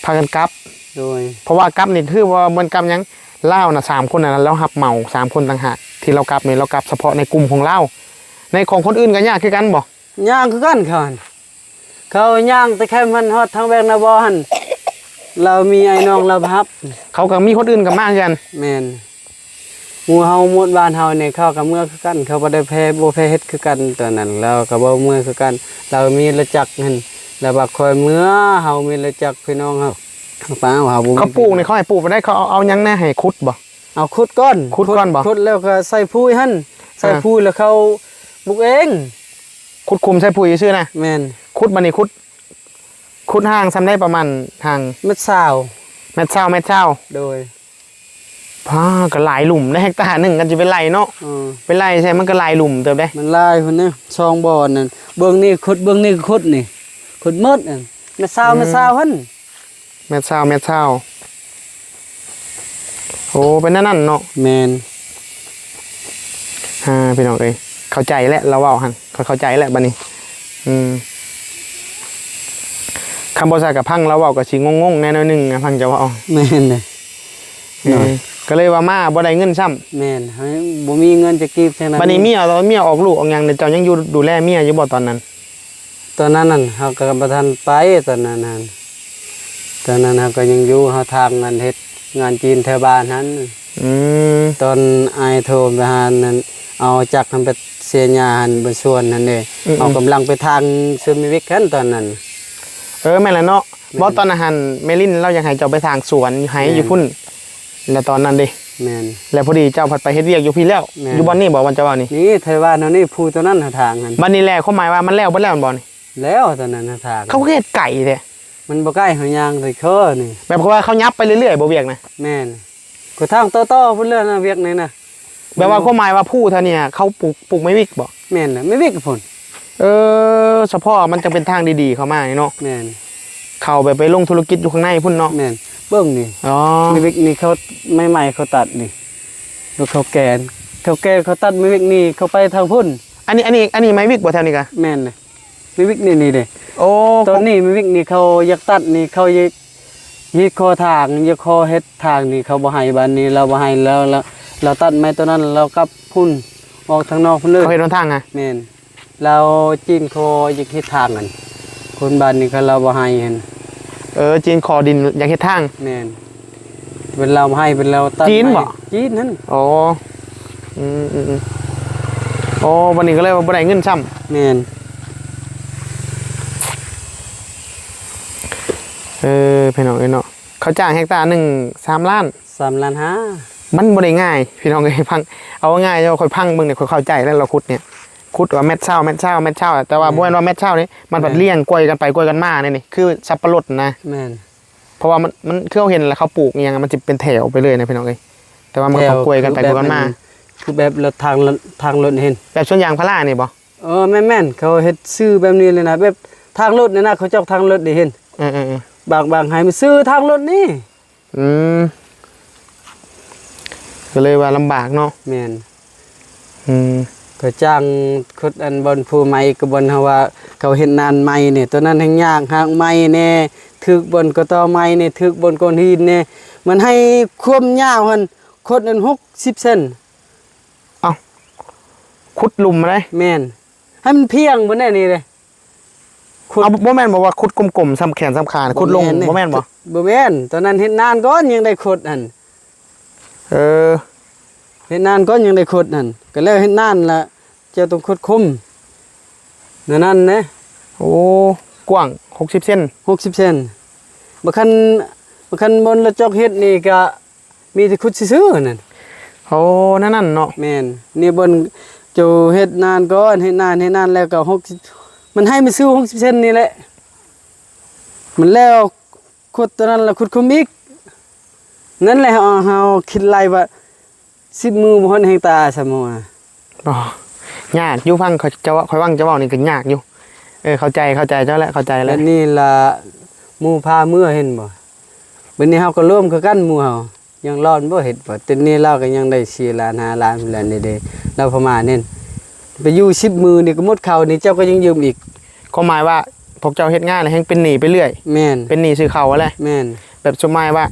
พากันกลับ โดย เพราะว่ากลับนี่คือว่าบ่แม่นกลับหยัง ลาวน่ะสามคนน่ะ ลาวรับเหมาสามคนต่างหาก ที่ลาวกลับนี่ลาวกลับเฉพาะในกลุ่มของลาว ในของคนอื่นก็ยากคือกันบ่ ยากคือกันเขาหั่น เขาย่างแต่แคมป์หั่นฮอดทางแบงนาบ่หั่น ลาวมีอ้ายน้องลาวฮับ เขาก็มีคนอื่นก็มาคือกัน แม่น หมู่เฮาหมดบ้านเฮานี่เขาก็เมือคือกัน เขาบ่ได้แพ้ บ่แพ้เฮ็ดคือกัน ตอนนั้นลาวก็บ่เมือคือกัน ลาวมีรถจักรหั่น แล้วว่าค่อยเมือ เฮามีรถจักรพี่น้องเฮา ป้าเฮาบ่มี เขาปลูกนี่เขาให้ปลูกบ่ได้ เขาเอา เอาหยังแหน่ ให้ขุดบ่ เอาขุดก่อน ขุดก่อนบ่ ขุดแล้วก็ใส่ปุ๋ยหั่น ใส่ อ่า ปุ๋ยแล้วเขาปลูกเอง ขุดคุมใส่ปุ๋ยซื่อๆนะ แม่น ขุดบัดนี้ขุด ขุดห่างส่ำใด ประมาณห่าง เมตรซาว เมตรซาว เมตรซาว โดย พา ก็หลายหลุมนะ เฮกตาร์หนึ่ง ก็สิเป็นไร่เนาะ เออ เป็นไร่ใช่ มันก็หลายหลุมเติบเด้ มันหลายพุ้นนะ สองบ่อนนั่น เบื้องนี้ขุด เบื้องนี้ขุดนี่ ขุดหมดนั่น เมตรซาว อืม เมตรซาวหั่น เมตรซาว เมตรซาว โอ้ เป็นแนวนั้นเนาะ แม่น อ่า พี่น้องเอ้ย เข้าใจแล้ว ลาวเว้าหั่น ข้อยเข้าใจแล้วบัดนี้ อืม คันบ่ซักกะฟังลาวเว้าก็สิงงๆแหน่หน่อยหนึ่งนะ ฟังเจ้าเว้า แม่นเด้ เออ ก็เลยว่ามาบ่ได้เงินซ้ำ แม่น บ่มีเงินจะกีบเท่านั้น บัดนี้เมีย เมียออกลูกออกหยังเนี่ย เจ้ายังอยู่ดูแลเมียอยู่บ่ตอนนั้น ตอนนั้นนั่น เฮาก็บ่ทันไป ตอนนั้นหั่น ตอนนั้นเฮาก็ยังอยู่ เฮาทางงานเฮ็ดงานจีนแถวบ้านหั่น อืม ตอนอ้ายโทรไปหานั่น เอาจักรหั่นไปเสียหญ้าหั่น บนสวนหั่นเด้ อืมๆ เอากำลังไปทางสวนแม่วิกหั่นตอนนั้น เออ แม่นแหละเนาะ แม่น บ่ ตอนนั้นหั่น แม่ลินลาวอยากให้เจ้าไปทางสวน ให้ แม่น อยู่พุ้น แล้วตอนนั้นเด้ แม่น แล้วพอดีเจ้าผัดไปเฮ็ดเวียกอยู่พี้แล้ว แม่น อยู่บ่อนนี่บ่ บ่อนเจ้าเว้านี่ นี่ไทบ้านเฮานี่ ผู้ตอนนั้นหาทางหั่น บัดนี้แหละ ความหมายว่ามันแล้วเบิดแล้วบ่นี่ แล้วตอนนั้นหาทาง เขาก็เฮ็ดไกลแท้ มันบ่ใกล้เฮาย่างแต่เคอนี่ แบบว่าเขายับไปเรื่อยๆบ่เวียกนะ แม่น ก็ทางต่อๆพุ้นเลยนะ เวียกนี่นะ แบบว่าความหมายว่าผู้เท่านี้เขาปลูก ปลูกไม้วิกบ่ แม่นน่ะ ไม้วิกพุ้น เออ เฉพาะมันจะเป็นทางดีๆเข้ามานี่เนาะ แม่น เข้าแบบไปลงธุรกิจอยู่ข้างในพุ้นเนาะ แม่น เบิ่งนี่ อ๋อ ไม้วิกนี่เขา ใหม่ๆเขาตัดนี่ รถเขาแก่น เขาแก่นเขาตัดไม้วิกนี่เขาไปทางพุ้น อันนี้ อันนี้ อันนี้ไม้วิกบ่แถวนี้กะ แม่นน่ะ ไม้วิกนี่ นี่เด้ โอ้ ตอนนี้ไม้วิกนี่เขาอยากตัดนี่ เขาอยาก อยากขอทาง อยากขอเฮ็ดทางนี่ เขาบ่ให้ บัดนี้ลาวบ่ให้ ลาว ลาว ลาวตัดไม้ต้นนั้น ลาวกลับพุ้น ออกทางนอกพุ้นเลย เขาเฮ็ดหนทางอะ แม่น ลาวจีนขออยากเฮ็ดทางหั่น คนบ้านนี้เขา ลาวบ่ให้หั่น เออ จีนขอดินอยากเฮ็ดทาง แม่น เพิ่นลาวบ่ให้ เพิ่นลาวตัด จีนบ่ ไม้ จีนหั่น อ๋อ อืมๆๆ อ๋อ บัดนี้ก็เลยว่าบ่ได้เงินซ้ำ แม่น เออ พี่น้องเอ้ยเนาะ เขาจ้างเฮกตาร์หนึ่งสามล้าน สามล้านห้า มันบ่ได้ง่าย พี่น้องเอ้ย ฟัง เอาง่ายๆ เนาะ ข้อยฟังเบิ่งเนี่ย ข้อยเข้าใจแล้ว ลาวขุดเนี่ย ขุดว่าแมตช์ซาว แมตช์ซาว แมตช์ซาว แต่ว่า แม่น บ่แม่นว่าแมตช์ซาวนี่ มันผัด แม่น เลี่ยงกล้วยกันไปกล้วยกันมาเนี่ยนี่ คือสับปะรดนะ แม่น เพราะว่ามัน มัน คือเฮาเห็นแล้วเขาปลูกอิหยัง มันสิเป็นแถวไปเลยนะพี่น้องเอ้ย แต่ว่ามันก็ แถว กล้วยกันไป คือก ล้วยกันมา แบบนั้น คือแบบรถทาง ทางรถเห็น แบบสวนยางพารานี่บ่ เออ แม่นๆ เขาเฮ็ดซื่อแบบนี้เลยนะ แบบทางรถนี่นะ เขาจอกทางรถนี่เห็น เออๆๆ บาง บางให้มันซื่อทางรถนี่ อืม ก็เลยว่าลำบากเนาะ แม่น อืม ก็จ้างขุดอันบ่อนผู้ไม้ก็บ่อนเฮาว่าเขาเฮ็ดนานไม้นี่ ตัวนั้นแฮ่งยาก หากไม้แน่ ถืกบ่อนกอตอไม้นี่ ถืกบ่อนก้อนหินนี่ มันให้ความยาวหั่น ขุดอันหกสิบเซน เอ้า ขุดหลุมมาได้ แม่น ให้มันเพียงบ่แน่นี่เด้ ขุด เอา บ่แม่นบอกว่าขุดกลมๆ ส่ำแขนส่ำขา ขุดลง บ่แม่นนี่ บ่แม่นบ่ บ่แม่น ตอนนั้นเฮ็ดนานก่อนยังได้ขุดหั่น เออ เฮ็ดนานก่อนยังได้ขุดหั่น ก็แล้วเฮ็ดนานละ เจ้าต้องขุดคุม นั่นนั่นนะ โอ้ กว้างหกสิบเซน หกสิบเซน บ่คัน บ่คันบ่อนละจอกเฮ็ดนี่ก็ มีแต่ขุดซื่อๆนั่น โอ้ นั่นนั่นเนาะ แม่น นี่บ่อนเจ้าเฮ็ดนานก่อน เฮ็ดนาน เฮ็ดนานแล้วก็หกสิบ มันให้มันซื่อหกสิบเซนนี่แหละ มันแล้วขุดตัวนั้นแล้วขุดคุมอีก นั่นแหละเฮา เฮาคิดไล่ว่า สิบมื้อบ่ฮอดเฮกตาร์ สมมุติว่า อ๋อ ยากอยู่ ฟังเขาเจ้า ข้อยฟังเจ้าเว้านี่ก็ยากอยู่ เออ เข้าใจ เข้าใจเจ้าแล้ว เข้าใจแล้ว แล้วนี่ล่ะ หมู่พาเมือเห็นบ่ บัดนี้เฮาก็ร่วมคือกันหมู่เฮา ยังร้อนบ่เฮ็ดบ่ แต่นี่ลาวก็ยังได้สี่ล้านห้าล้านพู้นแหละนี่เด้ ลาวพม่านี่ ไปอยู่สิบมื้อนี่ก็หมดข้าวนี่ เจ้าก็ยังยืมอีก ความหมายว่าพวกเจ้าเฮ็ดงานแล้วแฮ่งเป็นหนี้ไปเรื่อย แม่น เป็นหนี้ซื้อข้าวหั้นแหละ แม่น แบบสมมติว่า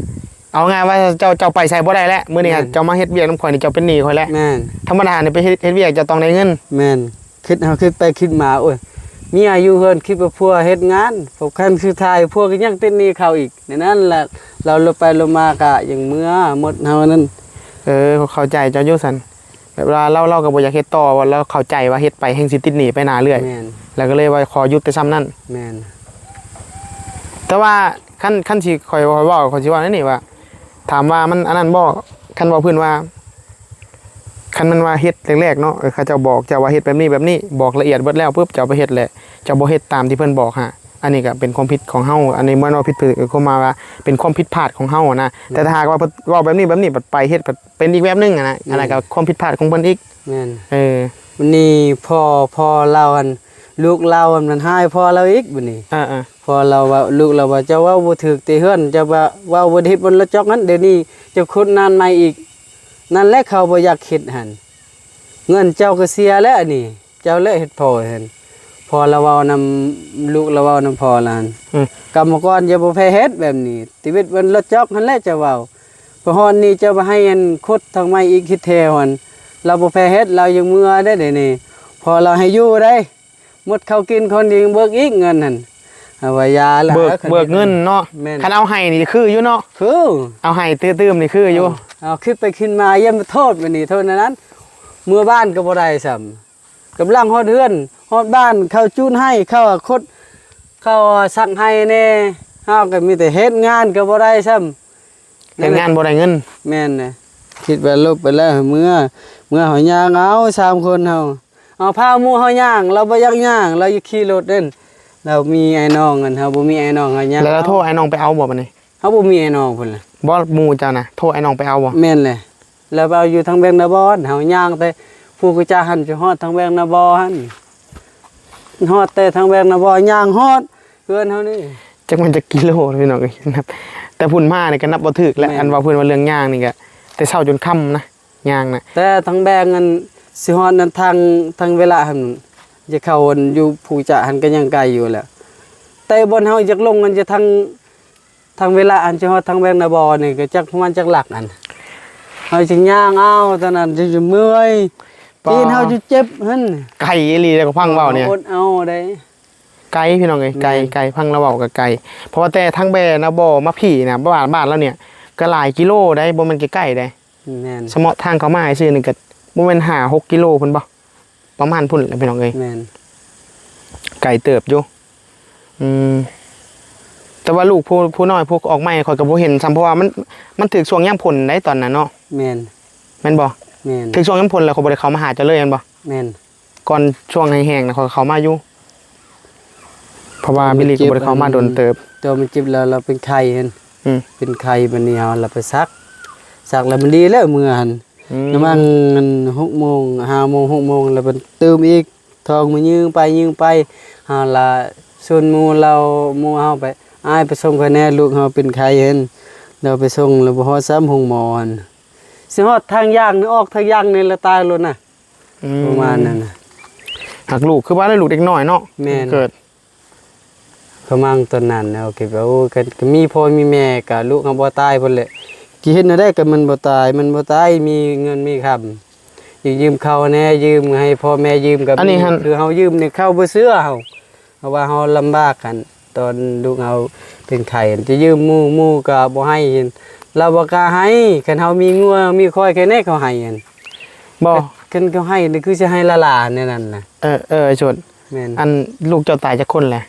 เอาง่ายว่าเจ้า เจ้าไปไสบ่ได้แล้ว มื้อนี้ แม่น เจ้ามาเฮ็ดเวียกนำข้อยนี่ เจ้าเป็นหนี้ข้อยแล้ว แม่น ธรรมดานี่ไปเฮ็ด เฮ็ดเวียกเจ้าต้องได้เงิน แม่น คิด เฮาคิดไปคิดมา โอ้ย เมียอยู่เฮือนคิดว่าผัวเฮ็ดงาน พอคันสุดท้ายผัวก็ยังติดหนี้เขาอีก ในนั้นแหละ ลาวลงไปลงมาก็ยังเมือหมดเฮานั่น เออ เข้าใจเจ้าอยู่ซั่น แบบว่าลาว ลาวก็บ่อยากเฮ็ดต่อ ว่าลาวเข้าใจว่าเฮ็ดไปแฮ่งสิติดหนี้ไปหน้าเรื่อย แม่น แล้วก็เลยว่าขอหยุดแต่ส่ำนั้น แม่น แต่ว่าคัน คันสิข้อย ข้อยเว้า ข้อยสิเว้าแนวนี้ว่า ถามว่ามันอันนั้นบ่ คันเว้าพื้นว่า คันมันว่าเฮ็ดแรกๆเนาะ เออ เขาเจ้าบอกเจ้าว่าเฮ็ดแบบนี้แบบนี้ บอกละเอียดเบิดแล้วปุ๊บ เจ้าไปเฮ็ดแหละ เจ้าบ่เฮ็ดตามที่เพิ่นบอกฮะ อันนี้ก็เป็นความผิดของเฮา อันนี้บ่แม่นว่าผิดถืก คือความหมายว่าเป็นความผิดพลาดของเฮาอะนะ แต่ถ้าหากว่าเพิ่นเว้าแบบนี้แบบนี้ บัดไปเฮ็ด บัดเป็นอีกแบบหนึ่งอะนะ อันนั้นก็ความผิดพลาดของเพิ่นอีก แม่น เออ วันนี้พ่อ พ่อลาวหั่น ลูกลาวมันหายพ่อลาวอีกบัดนี้ เออๆ พ่อลาวว่า ลูกลาวว่า เจ้าเว้าบ่ถูกติเฮือน เจ้าว่าเว้าบ่ได้เฮ็ดบ่อนรถจอกนั้น เดี๋ยวนี้เจ้าขุดนานใหม่อีก นั่นแหละเขาบ่อยากเฮ็ดหั่น เงินเจ้าก็เสียแล้วอันนี้ เจ้าแหละเฮ็ดพ่อหั่น พ่อลาวเว้านำ ลูกลาวเว้านำพ่อลาวหั่น อืม กรรมกรอย่าบ่แพ้เฮ็ดแบบนี้ ชีวิตมันรถจอกหั่นแหละเจ้าเว้า พอฮอดนี่เจ้าบ่ให้อันขุดทางใหม่อีก คิดแถวหั่น ลาวบ่แพ้เฮ็ด ลาวยังเมือได้เดี๋ยวนี้ พอลาวให้อยู่ได้ หมดข้าวกินคนยังเบิกอีกเงินหั่น เอาว่าอย่าละ เบิก คัน เบิกเงินเนาะ แม่น คันเอาให้นี่คืออยู่เนาะ คือ เอาให้ตื้มๆนี่คืออยู่ เอา เอาคิดไปคิดมาอย่ามาโทษบัดนี้โทษอันนั้น เมือบ้านก็บ่ได้ซ้ำ กำลังฮอดเฮือน ฮอดบ้าน เขาจูนให้ เขาขุด เขาซักให้แน่ เฮาก็มีแต่เฮ็ดงานก็บ่ได้ซ้ำ เฮ็ดงานบ่ได้เงิน แม่นนะ คิดว่าลบไปแล้ว เมือ เมือเฮาย่างเอา สามคนเฮา เอาพาหมู่เฮาย่าง ลาวบ่อยากย่าง ลาวอยากขี่รถเด้น ลาวมีอ้ายน้องหั่น เฮาบ่มีอ้ายน้อง เฮาย่าง แล้วลาวโทรอ้ายน้องไปเอาบ่บัดนี้ เฮาบ่มีอ้ายน้องพุ้นล่ะ บ่ หมู่เจ้านะ โทรอ้ายน้องไปเอาบ่ แม่นแหละ ลาวไปเอาอยู่ทางแวงนาบอน เฮาย่างแต่ภูกระจาหั่น จนฮอดทางแวงนาบอหั่น ฮอดแต่ทางแวงนาบอ ย่างฮอดเฮือนเฮานี่ จักมันจักกิโลพี่น้องเอ้ย นับ แต่พุ้นมานี่ก็นับบ่ถูกแล้ว แม่น อันว่าเพิ่นว่าเรื่องย่างนี่ก็ แต่เช้าจนค่ำนะ ย่างนะ แต่ทางแวงอันสิฮอดนั้น ทาง ทางเวลาหั่น จะเข้าอันอยู่ภูกระจาหั่นก็ยังไกลอยู่แหละ แต่บ่อนเฮาอยากลงอันจะทาง ทางเวลาอันจะฮอดทางแวงนาบอนี่ก็จักประมาณจักหลักอัน เฮาจึงย่างเอา ตอนนั้นจะ จะเมื่อย ปอ ตีนเฮาจะเจ็บหั่น ไกลอีหลี แล้วก็พังเว้าเนี่ย อดเอาได้ ไกลพี่น้องเอ้ย ไกล แม่น ไกล พังลาวเว้าก็ไกล เพราะว่าแต่ทางแวงนาบอมาพี้นะ บ้าน บ้านลาวเนี่ย ก็หลายกิโลได้ บ่แม่นใกล้ๆได้ แม่น สะเหมาะทางเข้ามาซื่อนี่ก็บ่แม่นห้าหกกิโลพุ้นบ่ ประมาณพุ้นแหละพี่น้องเอ้ย แม่น ไกลเติบอยู่ อืม แต่ว่าลูกผู้ ผู้น้อยผู้ออกใหม่ข้อยก็บ่เห็นซ้ำ เพราะว่ามัน มันถืกช่วงยามฝนได้ตอนนั้นเนาะ แม่น แม่นบ่ แม่น ถืกช่วงยามฝนแล้วข้อยบ่ได้เข้ามาหาเจ้าเลยแม่นบ่ แม่น ก่อนช่วงแห้งๆนะข้อยเข้ามาอยู่ เพราะว่าบิลลี่ก็บ่ได้เข้ามาโดนเติบ ตัวมันเจ็บแล้ว เราเป็นไข้หั่น อืม เป็นไข้บัดนี้เฮา เราไปซัก ซักแล้วมันดีแล้วเมือหั่น อืม ประมาณหกโมง ห้าโมง หกโมง แล้วมันตื่มอีก ท้องมันยืงไปยืงไป เฮาละชวนหมู่ลาว หมู่เฮาไป อ้ายไปส่งข้อยแหน่ ลูกเฮาเป็นไข้หั่น เราไปส่งแล้วบ่ฮอดซ้ำโรงหมอหั่น สิฮอดทางย่างนี่ ออกทางย่างนี่ละตายโลดนะ อืม ประมาณนั้นน่ะ หากลูกคือว่าได้ลูกเด็กน้อยเนาะ แม่น เกิด กะมังตอนนั้นเนาะ คิดว่า โอ้ ก็ ก็มีพ่อมีแม่ ก็ลูกเฮาบ่ตายพุ้นแหละ สิเฮ็ดแนวใดก็มันบ่ตาย มันบ่ตาย มีเงินมีคำ ยืม ยืมเขาแหน่ ยืมให้พ่อแม่ยืมก็มี อันนี้หั่น คือเฮายืมนี่เขาบ่เชื่อเฮา เพราะว่าเฮาลำบากหั่น ตอนลูกเฮาเป็นไข้หั่น จะยืมหมู่ หมู่ก็บ่ให้หั่น ลาวบ่กล้าให้ คันเฮามีงัวมีควายแค่นี้เขาให้หั่น บ่ คันเขาให้นี่คือสิให้หล้าๆ แนวนั้นนะ เออ เออ ไอ้โชติ แม่น อันลูกเจ้าตายจักคนแหละ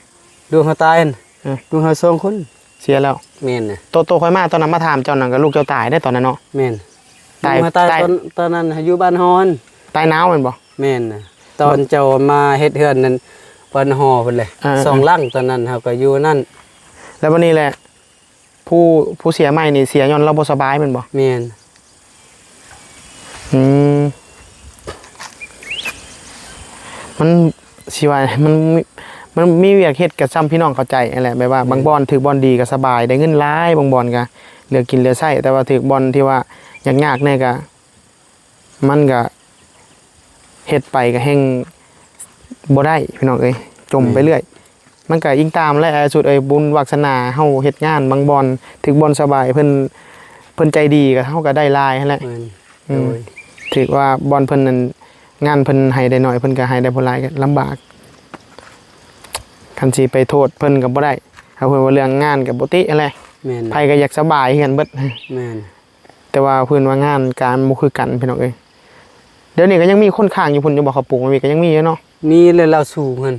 ลูกเฮาตายหั่น เออ ลูกเฮาสองคน เสียแล้ว แม่นนะ โต โตข้อยมาตอนนั้นมาถามเจ้านั่นก็ลูกเจ้าตายได้ตอนนั้นเนาะ แม่น ตาย ลูกเฮาตาย ตาย ตอน ตอนนั้นอยู่บ้านฮอน ตายหนาวแม่นบ่ แม่นนะ ตอนเจ้ามาเฮ็ดเฮือนนั่น บ้านฮอพุ้นแหละ เออ สองหลังตอนนั้นเฮาก็อยู่นั่น แล้วบัดนี้แหละ ผู้ ผู้เสียใหม่นี่เสียย้อนลาวบ่สบายแม่นบ่ แม่น อืม มันสิว่า มันมี มันมีเวียกเฮ็ดก็ซ่ำพี่น้องเข้าใจนั่นแหละ แบบว่า แม่น บางบ่อนถืกบ่อนดีก็สบาย ได้เงินหลาย บางบ่อนก็เหลือกินเหลือใช้ แต่ว่าถืกบ่อนที่ว่ายากๆแน่ก็ มันก็เฮ็ดไปก็แฮ่งบ่ได้พี่น้องเอ้ย จ่มไปเรื่อย มันก็อิงตามแหละ สุดเอ้ย บุญวาสนาเฮาเฮ็ดงาน บางบ่อนถืกบ่อนสบาย เพิ่น เพิ่นใจดีก็ เฮาก็ได้หลายหั้นแหละ แม่น อืม โดย ถืกว่าบ่อนเพิ่นนั่น งานเพิ่นให้ได้น้อย เพิ่นก็ให้ได้บ่หลาย ก็ลำบาก คันสิไปโทษเพิ่นก็บ่ได้ ถ้าเพิ่นว่าเรื่องงานก็บ่ติหั้นแหละ แม่น ไผก็อยากสบายคือกันเบิด แม่น แต่ว่าเพิ่นว่างานการบ่คือกันพี่น้องเอ้ย เดี๋ยวนี้ก็ยังมีคนค้างอยู่พุ้นอยู่บ่ เขาปลูกมันมีก็ยังมีอยู่เนาะ มีแล้วลาวสูงหั่น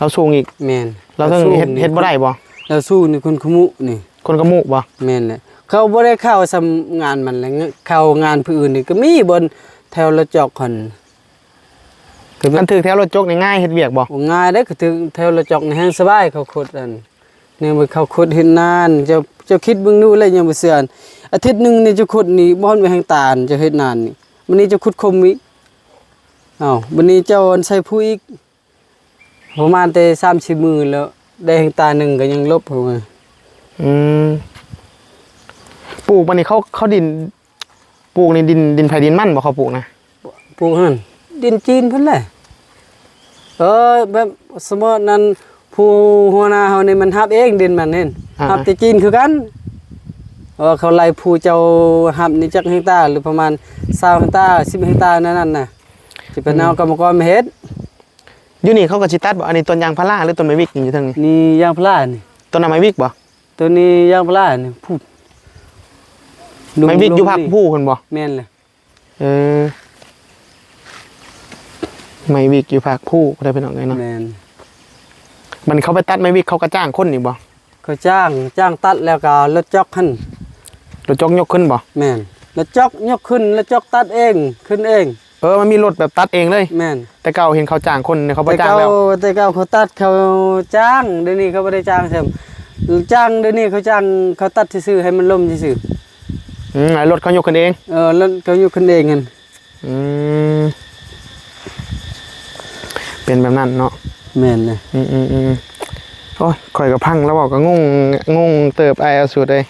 ลาวสูงอีก แม่น ลาวเทิง ลาวสูง เฮ็ด นี่ เฮ็ดบ่ได้บ่ ลาวสูงนี่คนขมุนี่ คนขมุบ่ แม่นแหละ เขาบ่ได้เข้าซ่ำงานมันแหละ เข้างานผู้อื่นนี่ก็มีบ่อนแถวละจอกหั่น ก็ คันถืกแถวรถจกนี่ง่ายเฮ็ดเวียกบ่ โอ้ ง่ายเด้ ก็ถืกแถวรถจกนี่แฮ่งสบาย เขาขุดอัน นี่มันเขาขุดเฮ็ดนาน เจ้า เจ้าคิดเบิ่งดูแล้วยังบ่เชื่อ อาทิตย์หนึ่งนี่เจ้าขุดนี่บ่ฮอดแฮงตาน เจ้าเฮ็ดนานนี่ มื้อนี้เจ้าขุดคมอีก อ้าว มื้อนี้เจ้าอันใส่ผู้อีก ประมาณแต่สามสี่มื้อแล้ว ได้เฮกตาร์หนึ่งก็ยังลบเข้ามา อืม ปลูกบัดนี้เขา เขาดิน ปลูกในดิน ดินไผดินมันบ่เขาปลูกนะ ปลูกหั่น ดินจีนเพิ่นแหละ เออ แบบสมมุตินั้น ผู้หัวหน้าเฮานี่มันฮับเองดินมันนี่ อ่า ฮับแต่จีนคือกัน เออ เขาไล่ผู้เจ้าฮับนี่จักเฮกตาร์ หรือประมาณซาวเฮกตาร์ สิบเฮกตาร์นั่นน่ะ สิไปเอากรรมกรมาเฮ็ด อยู่นี่เขาก็สิตัดบ่ อันนี้ต้นยางพาราหรือต้นไม้วิกนี่อยู่ทางนี้ นี่ยางพารานี่ ต้นนั้นไม้วิกบ่ ตัวนี้ยางพารานี่ พุ้น ไม้วิกอยู่ภาคภูเพิ่นบ่ แม่นเลย เออ ไม้วิกอยู่ภาคภู ได้พี่น้องเอ้ยเนาะ แม่น มันเขาไปตัดไม้วิกเขาก็จ้างคนนี่บ่ เขาจ้าง จ้างตัดแล้วก็รถจอกหั่น รถจอกยกขึ้นบ่ แม่น รถจอกยกขึ้น รถจอกตัดเอง ขึ้นเอง เออ มันมีรถแบบตัดเองเลย แม่น แต่เก่าเห็นเขาจ้างคน เนี่ยเขาบ่จ้างแล้ว แต่เก่า แต่เก่าเขาตัดเขาจ้าง เดี๋ยวนี้เขาบ่ได้จ้างซ้ำ จ้าง เดี๋ยวนี้เขาจ้าง เขาตัดซื่อๆ ให้มันล้มซื่อๆ อืม แล้วรถเขายกขึ้นเอง เออ รถเขายกขึ้นเองหั่น อืม เป็นแบบนั้นเนาะ แม่นเลย อืม อืม อืม โอ้ย ข้อยก็พังแล้ว เว้าก็งง งงเติบ อ้ายเอาสุดเลย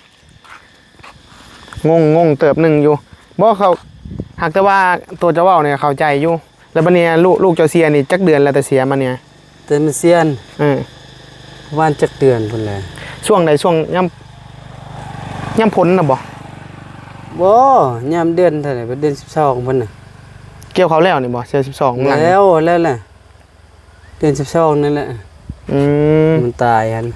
งง งงเติบหนึ่งอยู่ บ่ เขา หากแต่ว่าตัวเจ้าเว้าเนี่ยเข้าใจอยู่ แล้วบัดนี้ลูก ลูกเจ้าเสียนี่จักเดือนแล้วแต่เสียมาเนี่ย แต่มันเสียน เออ ประมาณจักเดือนพุ้นแหละ ช่วงใด ช่วงยาม ยามฝนน่ะบ่ บ่ ยามเดือนเท่าไหร่ เดือนสิบสองพุ้นน่ะ เกี่ยวข้าวแล้วนี่บ่ เสียสิบสองหลัง แล้ว แล้วแหละ เดือนสิบสองนั่นแหละ อืม มันตายหั่น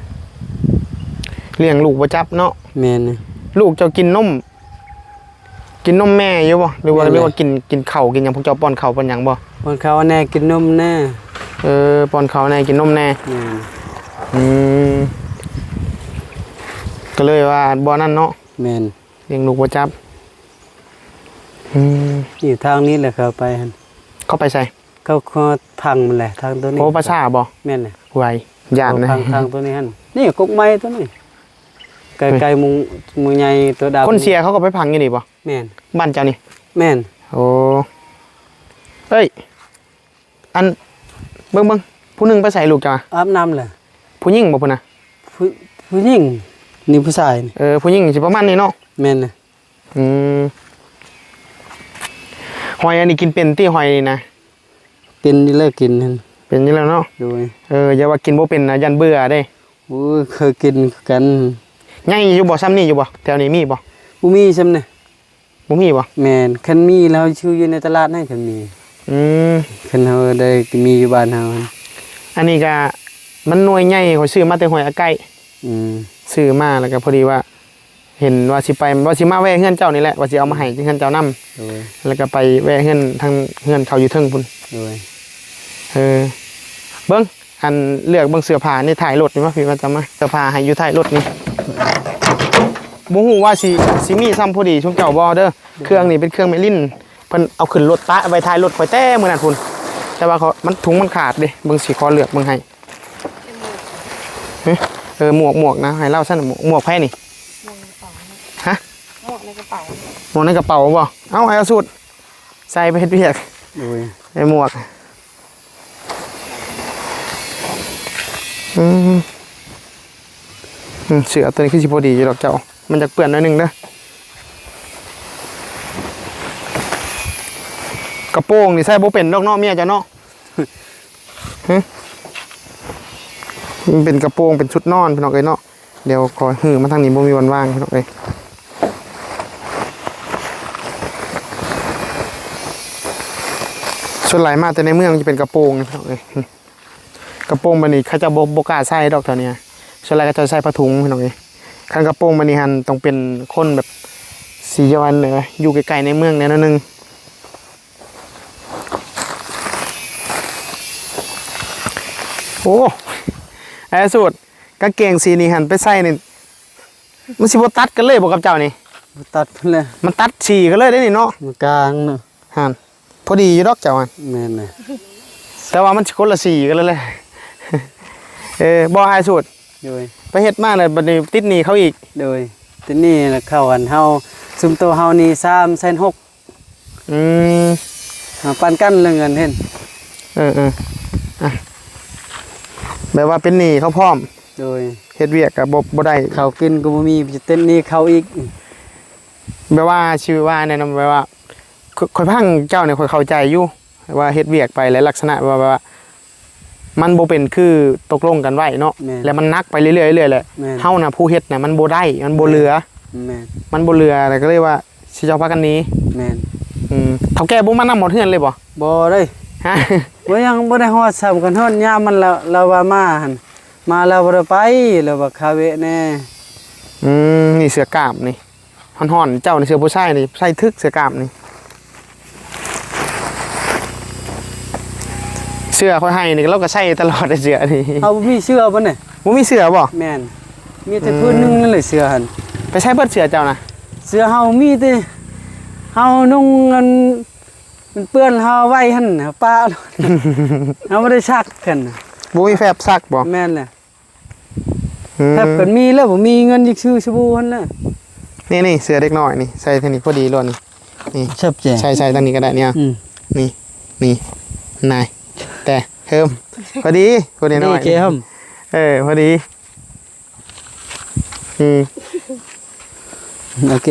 เลี้ยงลูกบ่จับเนาะ แม่น ลูกเจ้ากินนม กินนมแม่อยู่บ่ หรือว่า แม่น หรือว่ากิน กินข้าว กินหยัง พวกเจ้าป้อนข้าวป้อนหยังบ่ ป้อนข้าวแน่ กินนมแน่ เออ ป้อนข้าวแน่ กินนมแน่ แม่น อืม ก็เลยว่าบ่นั่นเนาะ แม่น เลี้ยงลูกบ่จับ อืม อยู่ทางนี้แหละเขาไปหั่น เขาไปไส เขา เขาพังมันแหละ ทางตัวนี้ โอ้ ภาษาบ่ แม่นเลย ไหว ย่านนะ เขาพังทางตัวนี้หั่น นี่กกไม้ตัวนี้ ไกลๆ หมู่ หมู่ใหญ่ตัวดำ คนเสียเขาก็ไปพังอยู่นี่บ่ แม่น บ้านเจ้านี่ แม่น โอ้ เอ้ย อัน เบิ่ง เบิ่ง ผู้หนึ่งไปใส่ลูกจ้า อาบน้ำเลย ผู้หญิงบ่พุ้นนะ ผู้ ผู้หญิง นี่ผู้ชายนี่ เออ ผู้หญิงสิประมาณนี้เนาะ แม่นเลย อืม หอยอันนี้กินเป็นติ หอยนี่นะ เป็นอยู่แล้วกินหั่น เป็นอยู่แล้วเนาะ โดย เออ อย่าว่ากินบ่เป็นนะ ย่านเบื่อเด้ โอ้ย เคยกินคือกัน ใหญ่อยู่บ่ ส่ำนี้อยู่บ่ แถวนี้มีบ่ บ่มีส่ำนี่ บ่มีบ่ แม่น คันมีแล้วซื้ออยู่ในตลาดนั่น คันมี อืม คันเฮาได้มีอยู่บ้านเฮาหั่น อันนี้ก็มันหน่วยใหญ่ ข้อยซื้อมาแต่ห้วยอาไก่ อืม ซื้อมาแล้วก็พอดีว่า เห็นว่าสิไป ว่าสิมาแวะเฮือนเจ้านี่แหละ ว่าสิเอามาให้เฮือนเจ้านำ โดย แล้วก็ไปแวะเฮือนทางเฮือนเขาอยู่เทิงพุ้น โดย เออ เบิ่ง อันเลือกเบิ่งเสื้อผ้าในท้ายรถนี่มาพี่ มาจำมา เสื้อผ้าให้อยู่ท้ายรถนี่ บ่ฮู้ว่าสิ สิมีส่ำพอดีซุมเจ้าบ่เด้อ เครื่องนี่เป็นเครื่องเมลิน เพิ่นเอาขึ้นรถปะไว้ท้ายรถข่อยแต่มื้อนั้นพุ้น แต่ว่าเขา มันถุงมันขาดเด้ เบิ่งสิขอเลือกเบิ่งให้ เอ๊ะ เออ หมวก หมวกนะ ให้เล่าสั้น หมวก หมวกไผนี่ หมวกในกระเป๋า ฮะ หมวกในกระเป๋า หมวกในกระเป๋าบ่ เอ้า ให้เอาสูตร ใส่ไปเฮ็ดเวียก โอ้ย ไอ้หมวก อืม อืม เสื้อตัวนี้คือสิพอดีอยู่ดอกเจ้า มันจักเปื้อนหน่อยหนึ่งเด้อ กระโปรงนี่ใส่บ่เป็นดอกเนาะ เมียเจ้าเนาะ ฮะ มันเป็นกระโปรง เป็นชุดนอนพี่น้องเอ้ยเนาะ เดี๋ยวขอหื้อมาทางนี้ บ่มีวันว่างพี่น้องเอ้ย ส่วนหลายมาแต่ในเมืองจะเป็นกระโปรงพี่น้องเอ้ย กระโปรงแบบนี้เขาเจ้าบ่ บ่กล้าใส่ดอกแถวเนี้ย ส่วนหลายเขาเจ้าใส่ผ้าถุงพี่น้องเอ้ย คันกระโปรงแบบนี้หั่นต้องเป็นคนแบบสีย้อนเด้อ อยู่ไกลๆในเมืองแน่นอนหนึ่ง โอ้ ไอ้สูตร กางเกงสีนี้หั่นไปใส่นี่ มันสิบ่ตัดกันเลยบ่กับเจ้านี่ บ่ตัดเลย มันตัดสีกันเลยเด้นี่เนาะ มันกลางเนาะ หั่น พอดีอยู่ดอกเจ้าหั่น แม่นเลย แต่ว่ามันสิคนละสีกันเลยแหละ เออ บ่ ไอ้สูตร โดย ไปเฮ็ดมาแล้วบัดนี้ติดหนี้เขาอีก โดย ติดหนี้แล้วเขาหั่น เฮา ซุมโตเฮานี่สามแสนหก อืม อ่า ปันกันเรื่องเงินเห็น เออ เออ อ่ะ แบบว่าเป็นหนี้เขาพร้อม โดย เฮ็ดเวียกก็บ่ บ่ได้ ข้าวกินก็บ่มี จะติดหนี้เขาอีก แบบว่า ชื่อว่าแนะนำแบบว่า ข้อย ข้อยฟังเจ้าเนี่ย ข้อยเข้าใจอยู่ ว่าเฮ็ดเวียกไปแล้วลักษณะว่า แบบว่า มันบ่เป็นคือตกลงกันไว้เนาะ แม่น แล้วมันหนักไปเรื่อยๆ เรื่อยๆ แหละ แม่น เฮาน่ะผู้เฮ็ดน่ะมันบ่ได้ มันบ่เหลือ แม่น มันบ่เหลือ แล้วก็เลยว่า สิเจ้าพากันหนี แม่น อืม เฒ่าแก่บ่มานำฮอดเฮือนเลยบ่ บ่เด้ ฮะ บ่ ยังบ่ได้ฮอดซ้ำ คันฮอดยามมันแล้ว ลาวว่ามาหั่น มาแล้วบ่ได้ไป ลาวว่าคาเวะแน่ อืม นี่เสื้อกล้ามนี่ ฮ้อนๆ เจ้านี่เสื้อผู้ชายนี่ ใส่ถึกเสื้อกล้ามนี่ เสื้อข้อยให้นี่ ลาวก็ใส่ตลอดเลยเสื้อนี่ เฮาบ่มีเสื้อบ่เนี่ย บ่มีเสื้อบ่ แม่น มีแต่ อืม ผืนหนึ่งนั่นแหละเสื้อหั่น ไปใส่เบิดเสื้อเจ้านะ เสื้อเฮามีแต่ เฮานุ่งอัน มันเปื้อนเฮาไว้หั่นน่ะ ปะ เฮาบ่ได้ซักหั่นน่ะ บ่มีแฟบซักบ่ แม่นแหละ อืม แฟบกันมีแล้ว บ่มีเงินจักซื้อสบู่หั่นน่ะ นี่ๆ เสื้อเด็กน้อยนี่ ใส่เท่านี้พอดีโลดนี่ นี่ แซ่บแจ๋ ใส่ ใส่ทางนี้ก็ได้เนี่ย อืม นี่ นี่ นาย แต่เพิ่ม พอดี พอดีหน่อย นี่เกม เออ พอดี อืม โอเค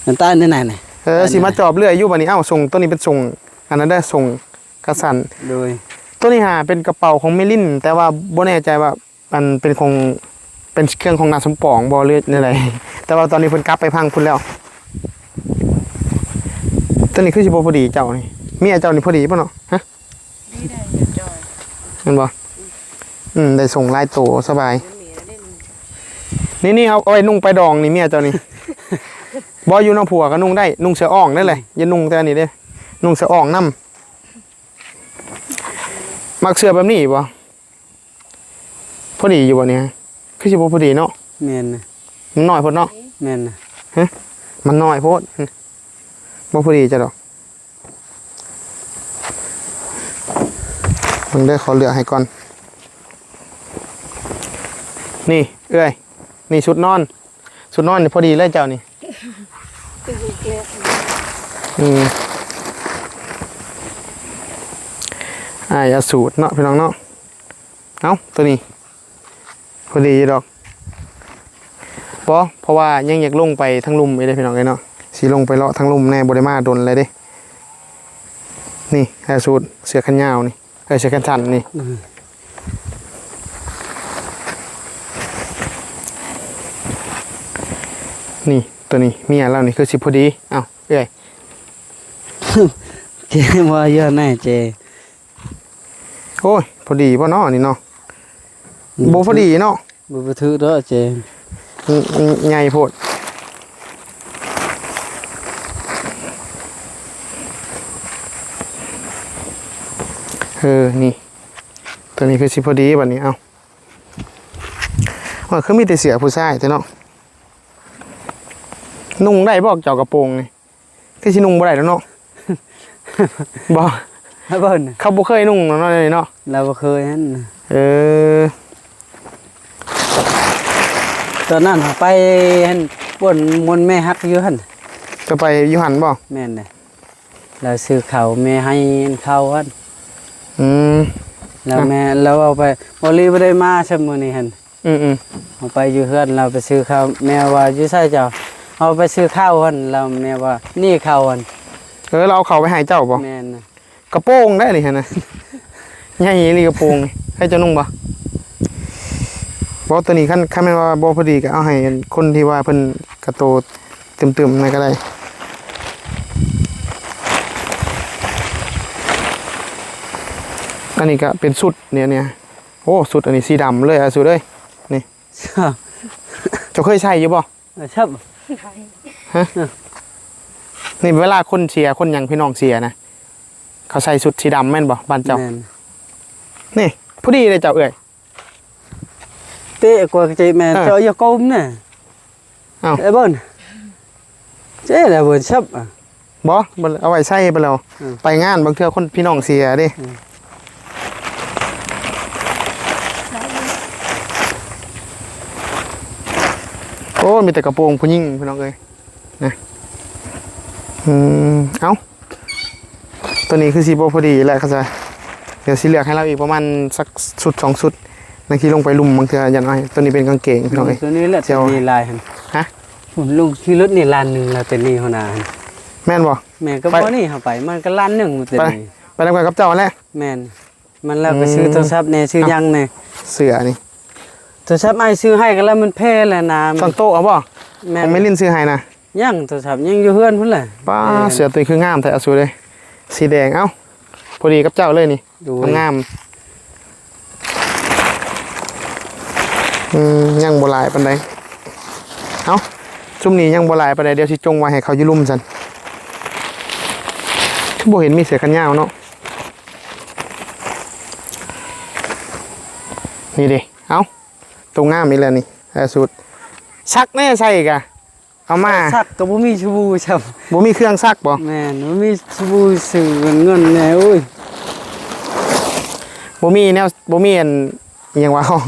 น้ำตาลได้ไหนเนี่ย เออ สิมาจอบเรื่อยอยู่บัดนี้ เอ้า ส่งตัวนี้เป็นส่ง อันนั้นได้ส่งกระสัน โดย ตัวนี้หาเป็นกระเป๋าของเมลิน แต่ว่าบ่แน่ใจว่ามันเป็นของ เป็นเครื่องของน้าสมปองบ่หรือแนวใด แต่ว่าตอนนี้เพิ่นกลับไปพังพุ้นแล้ว ตัวนี้คือสิบ่พอดีเจ้านี่ เมียเจ้านี่พอดีบ่เนาะ ฮะ ดีได้อยู่จอย แม่นบ่ อืม ได้ส่งหลายโตสบาย นี่ นี่ เอา เอาไว้นุ่งไปดองนี่เมียเจ้านี่ บ่อยู่นำผัวก็นุ่งได้ นุ่งเสื้ออ่องนั่นแหละ อย่านุ่งแต่อันนี้เด้ นุ่งเสื้ออ่องนำ มักเสื้อแบบนี้บ่ พอดีอยู่บ่เนี่ย คือสิบ่พอดีเนาะ แม่นนะ มันน้อยโพดเนาะ แม่นนะ ฮะ มันน้อยโพด บ่พอดีจ้ะดอก เบิ่งเด้อ ขอเลือกให้ก่อน นี่ เอื้อย นี่ชุดนอน ชุดนอนนี่พอดีเลยเจ้านี่ อืม อ้ายเอาสูตรเนาะพี่น้องเนาะ เอ้า ตัวนี้ พอดีอยู่ดอก บ่ เพราะว่ายังอยากลงไปทางลุ่มอีกเด้พี่น้องเอ้ยเนาะ สิลงไปเลาะทางลุ่มแน่ บ่ได้มาโดนเลยเด้ นี่ เอาสูตรเสื้อแขนยาวนี่ เอ้ย เสื้อแขนสั้นนี่ อืม นี่ ตัวนี้ เมียลาวนี่คือสิพอดี เอ้า เอื้อย เกมว่าเยอะแน่เจ โอ้ย พอดีบ่เนาะนี่เนาะ อืม บ่พอดีเนาะ บ่ บ่ถือดอกเจ อืม อืม ใหญ่โพด เออ นี่ ตัวนี้คือสิพอดีบัดนี้ เอ้า ว่าคือมีแต่เสื้อผู้ชายแท้เนาะ นุ่งได้บ่เจ้ากระโปรงนี่ คือสินุ่งบ่ได้แล้วเนาะ บ่ ให้เบิ่ง เขาบ่เคยนุ่งเนาะนี่เนาะ เราบ่เคยหั่น เออ ตอนนั้นไปหั่น บ่อนมนต์แม่ฮักอยู่หั่น จะไปอยู่หั่นบ่ แม่นเลย เราซื้อข้าวแม่ให้ข้าวหั่น อืม แล้วแม่ เราเอาไป บ่ลีบ่ได้มาซะมื้อนี้หั่น อืมๆ เอาไปอยู่เฮือน เราไปซื้อข้าว แม่ว่าอยู่ไสเจ้า เอาไปซื้อข้าวหั่น แล้วแม่ว่านี่ข้าวหั่น เออ เราเอาข้าวไปให้เจ้าบ่ แม่นนะ กระโปรงได้นี่หั่นนะ ใหญ่อีหลีกระโปรงนี่ ให้เจ้านุ่งบ่ บ่ ตัวนี้คัน คันแม่นว่าบ่พอดีก็เอาให้คนที่ว่าเพิ่นกระโตตึมๆนั่นก็ได้ อันนี้ก็เป็นชุดเนี่ย เนี่ย โอ้ ชุดอันนี้สีดำเลยอะ ชุดเอ้ย นี่ เจ้าเคยใส่อยู่บ่ เออ ครับ ฮะ นี่เวลาคนเสีย คนหยังพี่น้องเสียนะ เขาใส่ชุดสีดำแม่นบ่ บ้านเจ้า แม่น นี่ พอดีเลยเจ้าเอ้ย เตะกว่าเจ๊แม่ เออ เจ้าอย่าก้มนะ เอ้า เอ้ยเบิ่น เจ๊แหละเบิ่นซับอ่ะ บ่ บ่เอาไว้ใส่ไปแล้ว อืม ไปงานบางเทื่อคนพี่น้องเสียเด้ อืม โอ้ มีแต่กระโปรงผู้หญิงพี่น้องเอ้ย นะ อืม เอ้า ตัวนี้คือสิบ่พอดีแล้วครับ เดี๋ยวสิเลือกให้เราอีกประมาณสักชุดสองชุด นั่นขี่ลงไปลุ่มบางเทื่อยันอ้อย ตัวนี้เป็นกางเกงพี่น้องเอ้ย ตัวนี้แหละ เจ้า ตัวนี้ลายหั่น ฮะ ผมลงขี่รถนี่ล้านหนึ่งแล้วแต่นี่หัวหน้าหั่น แม่นบ่ แม่นก็ ไป บ่นี่เฮาไปมันก็ล้านหนึ่งแต่ ไป นี่ ไปนำกันกับเจ้าแหละ แม่นมันแล้วก็ซื้อ อืม โทรศัพท์แน่ซื้อหยังแน่ เสื้อนี่ โทรศัพท์อ้ายซื้อให้ก็แล้วมันแพ้แล้วนะ ช่างโต๊ะเอาบ่ แม่น ของแม่ลินซื้อให้นะ ยังโทรศัพท์ยังอยู่เฮือนพุ่นแหละ ป้า แม่น เสื้อตัวนี้คืองามแท้เอาสูเลย สีแดงเอ้า พอดีกับเจ้าเลยนี่ โดย งามอืมยังบ่หลายปานใดเอ้า ซุมนี้ยังบ่หลายปานใด เดี๋ยวสิจงไว้ให้เขาอยู่ลุ่มซั่น คือบ่เห็นมีเสื้อกันยาวเนาะ นี่เด้ เอ้า ตัวงามอีกแล้วนี่ ล่าสุด ซักแน่ใส่กะ เอามา ซักก็บ่มีสบู่ซ้ำ บ่มีเครื่องซักบ่ แม่นบ่มีสบู่ซื้อเงินแน่โอ้ย บ่มีแนว บ่มีอันอิหยังว่า ห้อง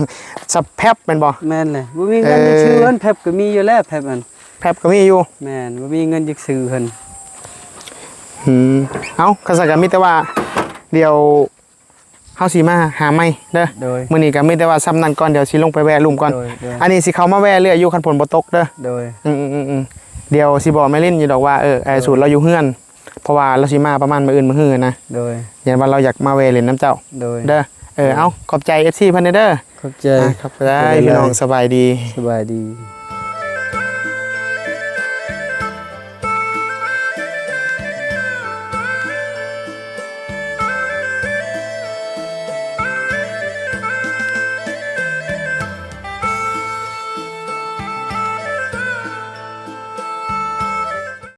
สแพ็บแม่นบ่ แม่นเลยบ่มีเงิน เออ จะซื้อเพิ่นแพ็บก็มีอยู่แล้วแพ็บอัน แพ็บก็มีอยู่ แม่นบ่มีเงินจะซื้อเพิ่น อืม เอ้าคันซั่นก็มีแต่ว่า เดี๋ยวเฮาสิมาหาใหม่เด้อ โดย มื้อนี้ก็มีแต่ว่าซ่ำนั่นก่อน เดี๋ยวสิลงไปแวะลุ่มก่อน โดยโดย อันนี้สิเข้ามาแวะเรื่อยอยู่คันฝนบ่ตกเด้อ โดย อืมๆๆๆ เดี๋ยวสิบอกแม่ลินอยู่ดอกว่า เออ ไอ้สูตรเราอยู่เฮือน เพราะว่าเราสิมาประมาณมื้ออื่นมื้อฮื้อนะ โดย ยันว่าเราอยากมาแวะเล่นนำเจ้า โดย เด้อ เออ เอ้า ขอบใจ เอฟซี เพิ่นเด้อ ขอบใจ อ่ะ ขอบใจ บ่เป็นไร พี่น้อง สบายดี สบายดี